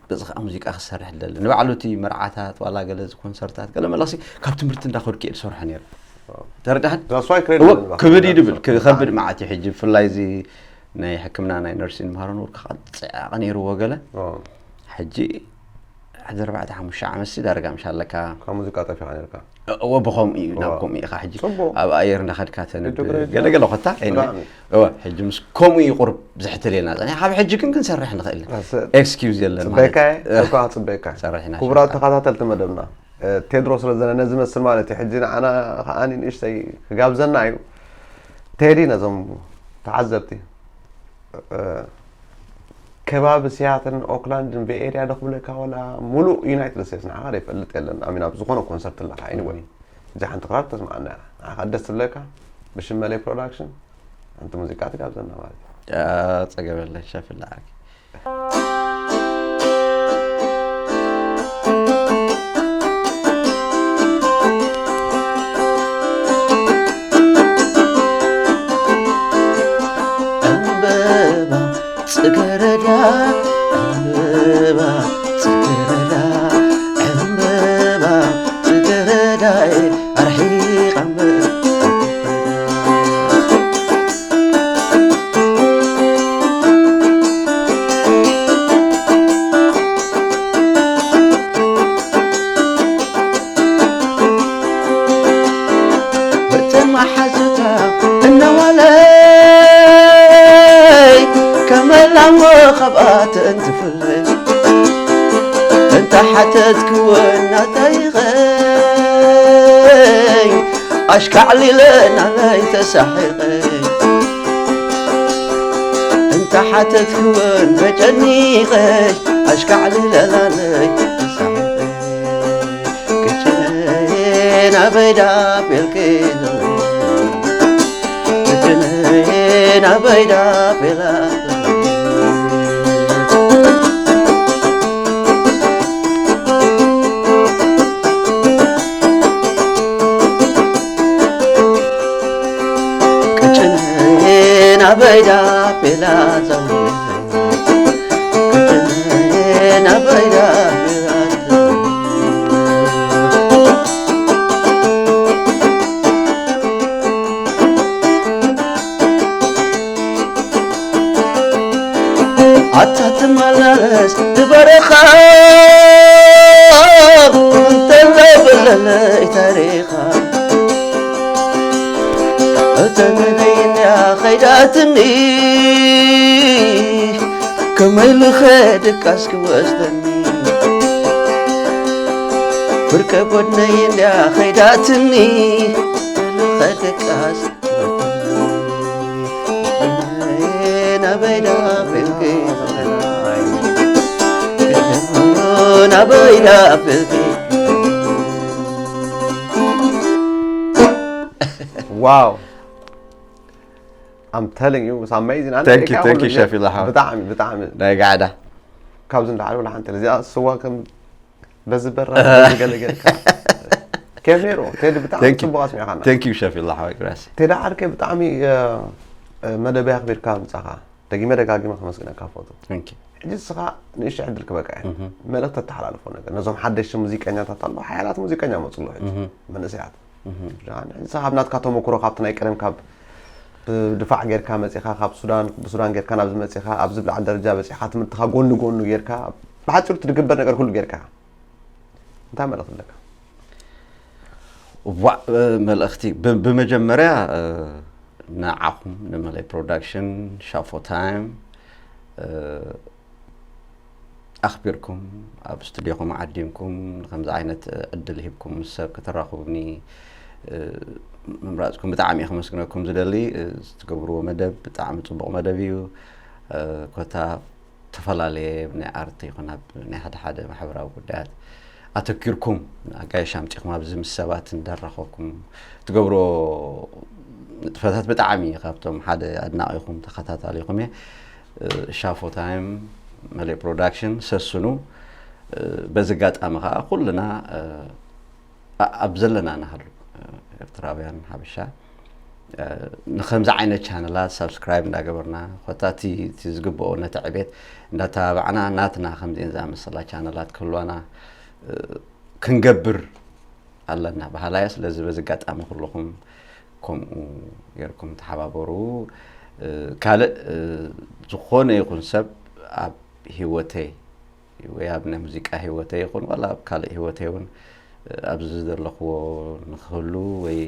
በዚ ከዓ ሙዚቃ ክሰርሕ ደሊ ንባዕሉ እቲ መርዓታት ዋላ ገለ ኮንሰርታት ገለ መለክሲ ካብ ትምህርቲ እንዳኸድኩ እየ ዝሰርሖ ነይሩ። ተረዳሕን? ክብድ እዩ ድብል ከብድ መዓት እዩ። ሕጂ ብፍላይ እዚ ናይ ሕክምና ናይ ነርሲን ምሃሮ ነበርኩ ከዓ ፅዕያቐ ነይርዎ ገለ። ሕጂ ሕዚ ኣርባዕተ ሓሙሽተ ዓመት ሲ ዳርጋ ምሽ ኣለካ። ካብ ሙዚቃ ጠፊኻ ነርካ። እዎ ብኸምኡ እዩ ናብ ከምኡ ኢኻ ሕጂ ኣብ ኣየር እንዳኸድካ ተንብ ገለገለ ኮታ። እወ ሕጂ ምስ ከምኡ እዩ ቁርብ ዝሕትል የልና ፀኒ ካብ ሕጂ ግን ክንሰርሕ ንኽእል። ኤክስኪውዝ የለን ማለት። ክቡራት ተኸታተልቲ መደብና፣ ቴድሮ ስለ ዘነ ነዚ መስል ማለት እዩ። ሕጂ ንዓና ከዓኒ ንእሽተይ ክጋብዘና እዩ። ቴዲ ነዞም ተዓዘብቲ ከባቢ ሲያትልን ኦክላንድን ቤይ ኤርያ ዶ ክብለካ ዋላ ሙሉእ ዩናይትድ ስቴትስ ንዓኻ ዘይፈልጥ የለን። ኣሚን ኣብ ዝኾነ ኮንሰርት ኣለካ። ኤኒወይ እዛ ሓንቲ ክራር ተስማዓና እያ። ንዓኻ ደስ ትብለካ ብሽመለይ ፕሮዳክሽን ሓንቲ ሙዚቃ ትጋብዘና ማለት እዩ። ጸገበለ ሸፍላ ዓርኪ። ዕምበባ ጽገረዳ፣ ዕምበባ ጽገረዳ፣ ዕምበባ ጽገረዳይ ኣርሒቓ እምበር። ብተን መሓዙታ እናዋለይ ከመላሞ ካብኣተን ትፍለይ። እንተ ሓተትክወን ናተይኸይ ኣሽካዕሊለ ናለይ ተሳሒቐይ። እንተ ሓተትክወን ተጨኒቐይ ኣሽካዕሊለ ናለይ ተሳሒቐይ። ቅጭነይ ናበይ ዳቤልኪ ዘለይ? ቅጭነይ ናበይ ዳቤላ ዘለይ? ቅጭነይ ናበይ ዳቤላ ዘለይ? ኣታ ትመላለስ ዝበረኻ እንተሎ ብለለይ ታሪኻ እተመነይና ኸይዳትኒ ከመይ ልኸ ድቃስ ክወስደኒ ፍርቀ ጎድነይ እንድያ ኸይዳትኒ ልኸ ድቃስ ክወስደኒ ናበይ ዳብልኪ ናበይ ዳብልኪ Wow. I'm telling you, it's amazing. ኣነ Thank you, ደቂቃ thank you, ኩሉ ሸፊላ ሓወይ። ብጣዕሚ፣ ብጣዕሚ። ናይ ጋዕዳ። ካብዚ እንዳሓደ ወላ ሓንቲ እዚኣ ስዋ ከም በዚ በራ፣ በዚ ገለ ጌርካ። ከመይ ነይሩ? ቴዲ ብጣዕሚ Thank you. ጽቡቕ ኣስሚዕካና። Thank you, ሸፊላ ሓወይ፣ ግራሲ። ቴዲ ዓርከይ ብጣዕሚ፣ እ፣ እ፣ መደበይ ኣኽቢርካ ምጻኻ። ደጊመ ደጋጊመ ከመስግነካ ፈቱ። Thank you. ሕጂ ንስኻ ንእሽቶ ዕድል ክበካ እየ። እህ። መልእኽቲ ተተሓላልፎ ነገር። ነዞም ሓደሽቲ ሙዚቀኛታት ኣለዉ፣ ሓያላት ሙዚቀኛ መጽሉ ሕጂ። እህ። መንእሰያት። እህ። ንስኻ ኣብ ናትካ ተመኩሮ ካብቲ ናይ ቀደም ካብ ብድፋዕ ጌርካ መጺኻ፣ ካብ ሱዳን፣ ብሱዳን ጌርካ ናብዚ መጺኻ፣ ኣብዚ ብላዕሊ ደረጃ በጺሕካ፣ ትምህርትኻ ጎኒ ጎኑ ጌርካ፣ ብሓጺሩ እቲ ዝግበር ነገር ኩሉ ጌርካ። እንታይ መልእኽቲ ኣለካ? ዋእ፣ እ፣ መልእኽቲ ብ-፣ ብመጀመርያ፣ እ፣ ንዓኹም፣ ንመለይ ፕሮዳክሽን፣ ሻፎ ታይም፣ እ፣ ኣኽቢርኩም ኣብ ስቱድዮኹም ዓዲምኩም ንከምዚ ዓይነት ዕድል ሂብኩም ምስ ሰብ ከተራኽቡኒ፣ እ፣ ምምራጽኩም ብጣዕሚ እየ ከመስግነኩም ዝደሊ። እ፣ ዝትገብርዎ መደብ ብጣዕሚ ጽቡቕ መደብ እዩ። እ፣ ኮታ ዝተፈላለየ ናይ ኣርት ይኹን ኣብ ናይ ሓደ ሓደ ማሕበራዊ ጉዳያት ኣተኪርኩም ኣጋይሽ ኣምጺኹም ኣብዚ ምስ ሰባት እንዳራኸብኩም ትገብሮ ንጥፈታት ብጣዕሚ ካብቶም ሓደ ኣድናቒኹም ተኸታታሊኹም እየ። ሻፎ ታይም፣ መሌ ፕሮዳክሽን ሰስኑ። በዚ ኣጋጣሚ ከዓ ኩልና ኣብ ዘለና ንሃሉ ኤርትራውያን ሓበሻ ንከምዚ ዓይነት ቻነላት ሳብስክራይብ እንዳገበርና ኮታ እቲ ዝግብኦ ነቲ ዕቤት እንዳተባባዕና ናትና ከምዚአን ዝኣመሰላ ቻነላት ክህልዋና ክንገብር ኣለና በሃላያ። ስለዚ በዚ ኣጋጣሚ ኩልኹም ከምኡ ጌርኩም ተሓባበሩ። ካልእ ዝኾነ ይኹን ሰብ ኣብ ህይወተይ ወይ ኣብ ናይ ሙዚቃ ህይወተይ ይኹን ዋላ ኣብ ካልእ ህይወተይ እውን ኣብዚ ዘለኽዎ ንክህሉ ወይ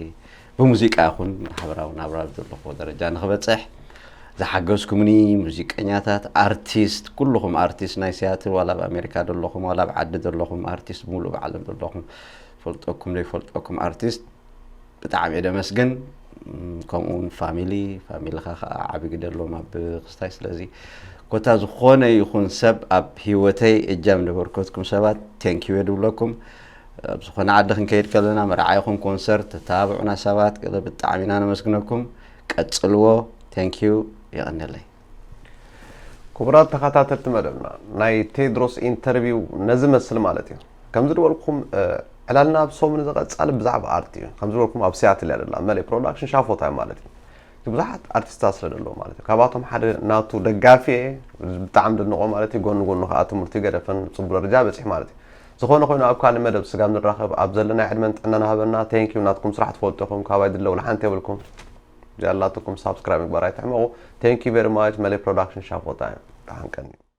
ብሙዚቃ ይኹን ሓበራዊ ናብራ ዘለኽዎ ደረጃ ንክበፅሕ ዝሓገዝኩምኒ ሙዚቀኛታት፣ ኣርቲስት፣ ኩልኹም ኣርቲስት ናይ ሲያትል ዋላ ኣብ ኣሜሪካ ዘለኹም ዋላ ኣብ ዓዲ ዘለኹም ኣርቲስት ብምሉእ ብዓለም ዘለኹም ፈልጠኩም ዘይፈልጠኩም ኣርቲስት ብጣዕሚ እየ ደመስግን። ከምኡውን ፋሚሊ ፋሚሊኻ ከዓ ዓብዪ ግደ ኣለዎም ኣብ ክስታይ። ስለዚ ኮታ ዝኾነ ይኹን ሰብ ኣብ ህይወተይ እጃም ነበርከትኩም ሰባት ቴንኪዩ የድብለኩም። ኣብ ዝኾነ ዓዲ ክንከይድ ከለና መርዓ ይኹን ኮንሰርት ተተባብዑና ሰባት ገለ ብጣዕሚ ኢና ነመስግነኩም። ቀጽልዎ። ቴንኪዩ። የቐንየለይ። ክቡራት ተኸታተልቲ መደብና ናይ ቴድሮስ ኢንተርቪው ነዚ መስል ማለት እዩ። ከምዚ ዝበልኩም ዕላልና ኣብ ሰሙን እዚ ቀጻሊ ብዛዕባ ኣርት እዩ። ከምዚ ዝበልኩም ኣብ ሲያትል እያ ዘላ መሌ ፕሮዳክሽን ሻፎታይ ማለት እዩ። እቲ ብዙሓት ኣርቲስታት ስለ ዘለዉ ማለት እዩ። ካብኣቶም ሓደ ናቱ ደጋፊ እየ፣ ብጣዕሚ ደንቆ ማለት እዩ። ጎኒ ጎኒ ከዓ ትምህርቲ ገደፈን ፅቡቅ ደረጃ በፂሕ ማለት እዩ። ዝኾነ ኮይኑ ኣብ ካልእ መደብ ስጋብ ንራኸብ ኣብ ዘለና ዕድመን ጥዕናን ሃበና። ቴንኪዩ ናትኩም ስራሕ ትፈልጡ ኢኹም ካባይ ድለውላ ሓንቲ የብልኩም። ጃላትኩም ሳብስክራይብ ምግባር ኣይትሕመቑ። Thank you very much መሌ ፕሮዳክሽን ሻፎታ እዩ። ደሓን ቀኒ።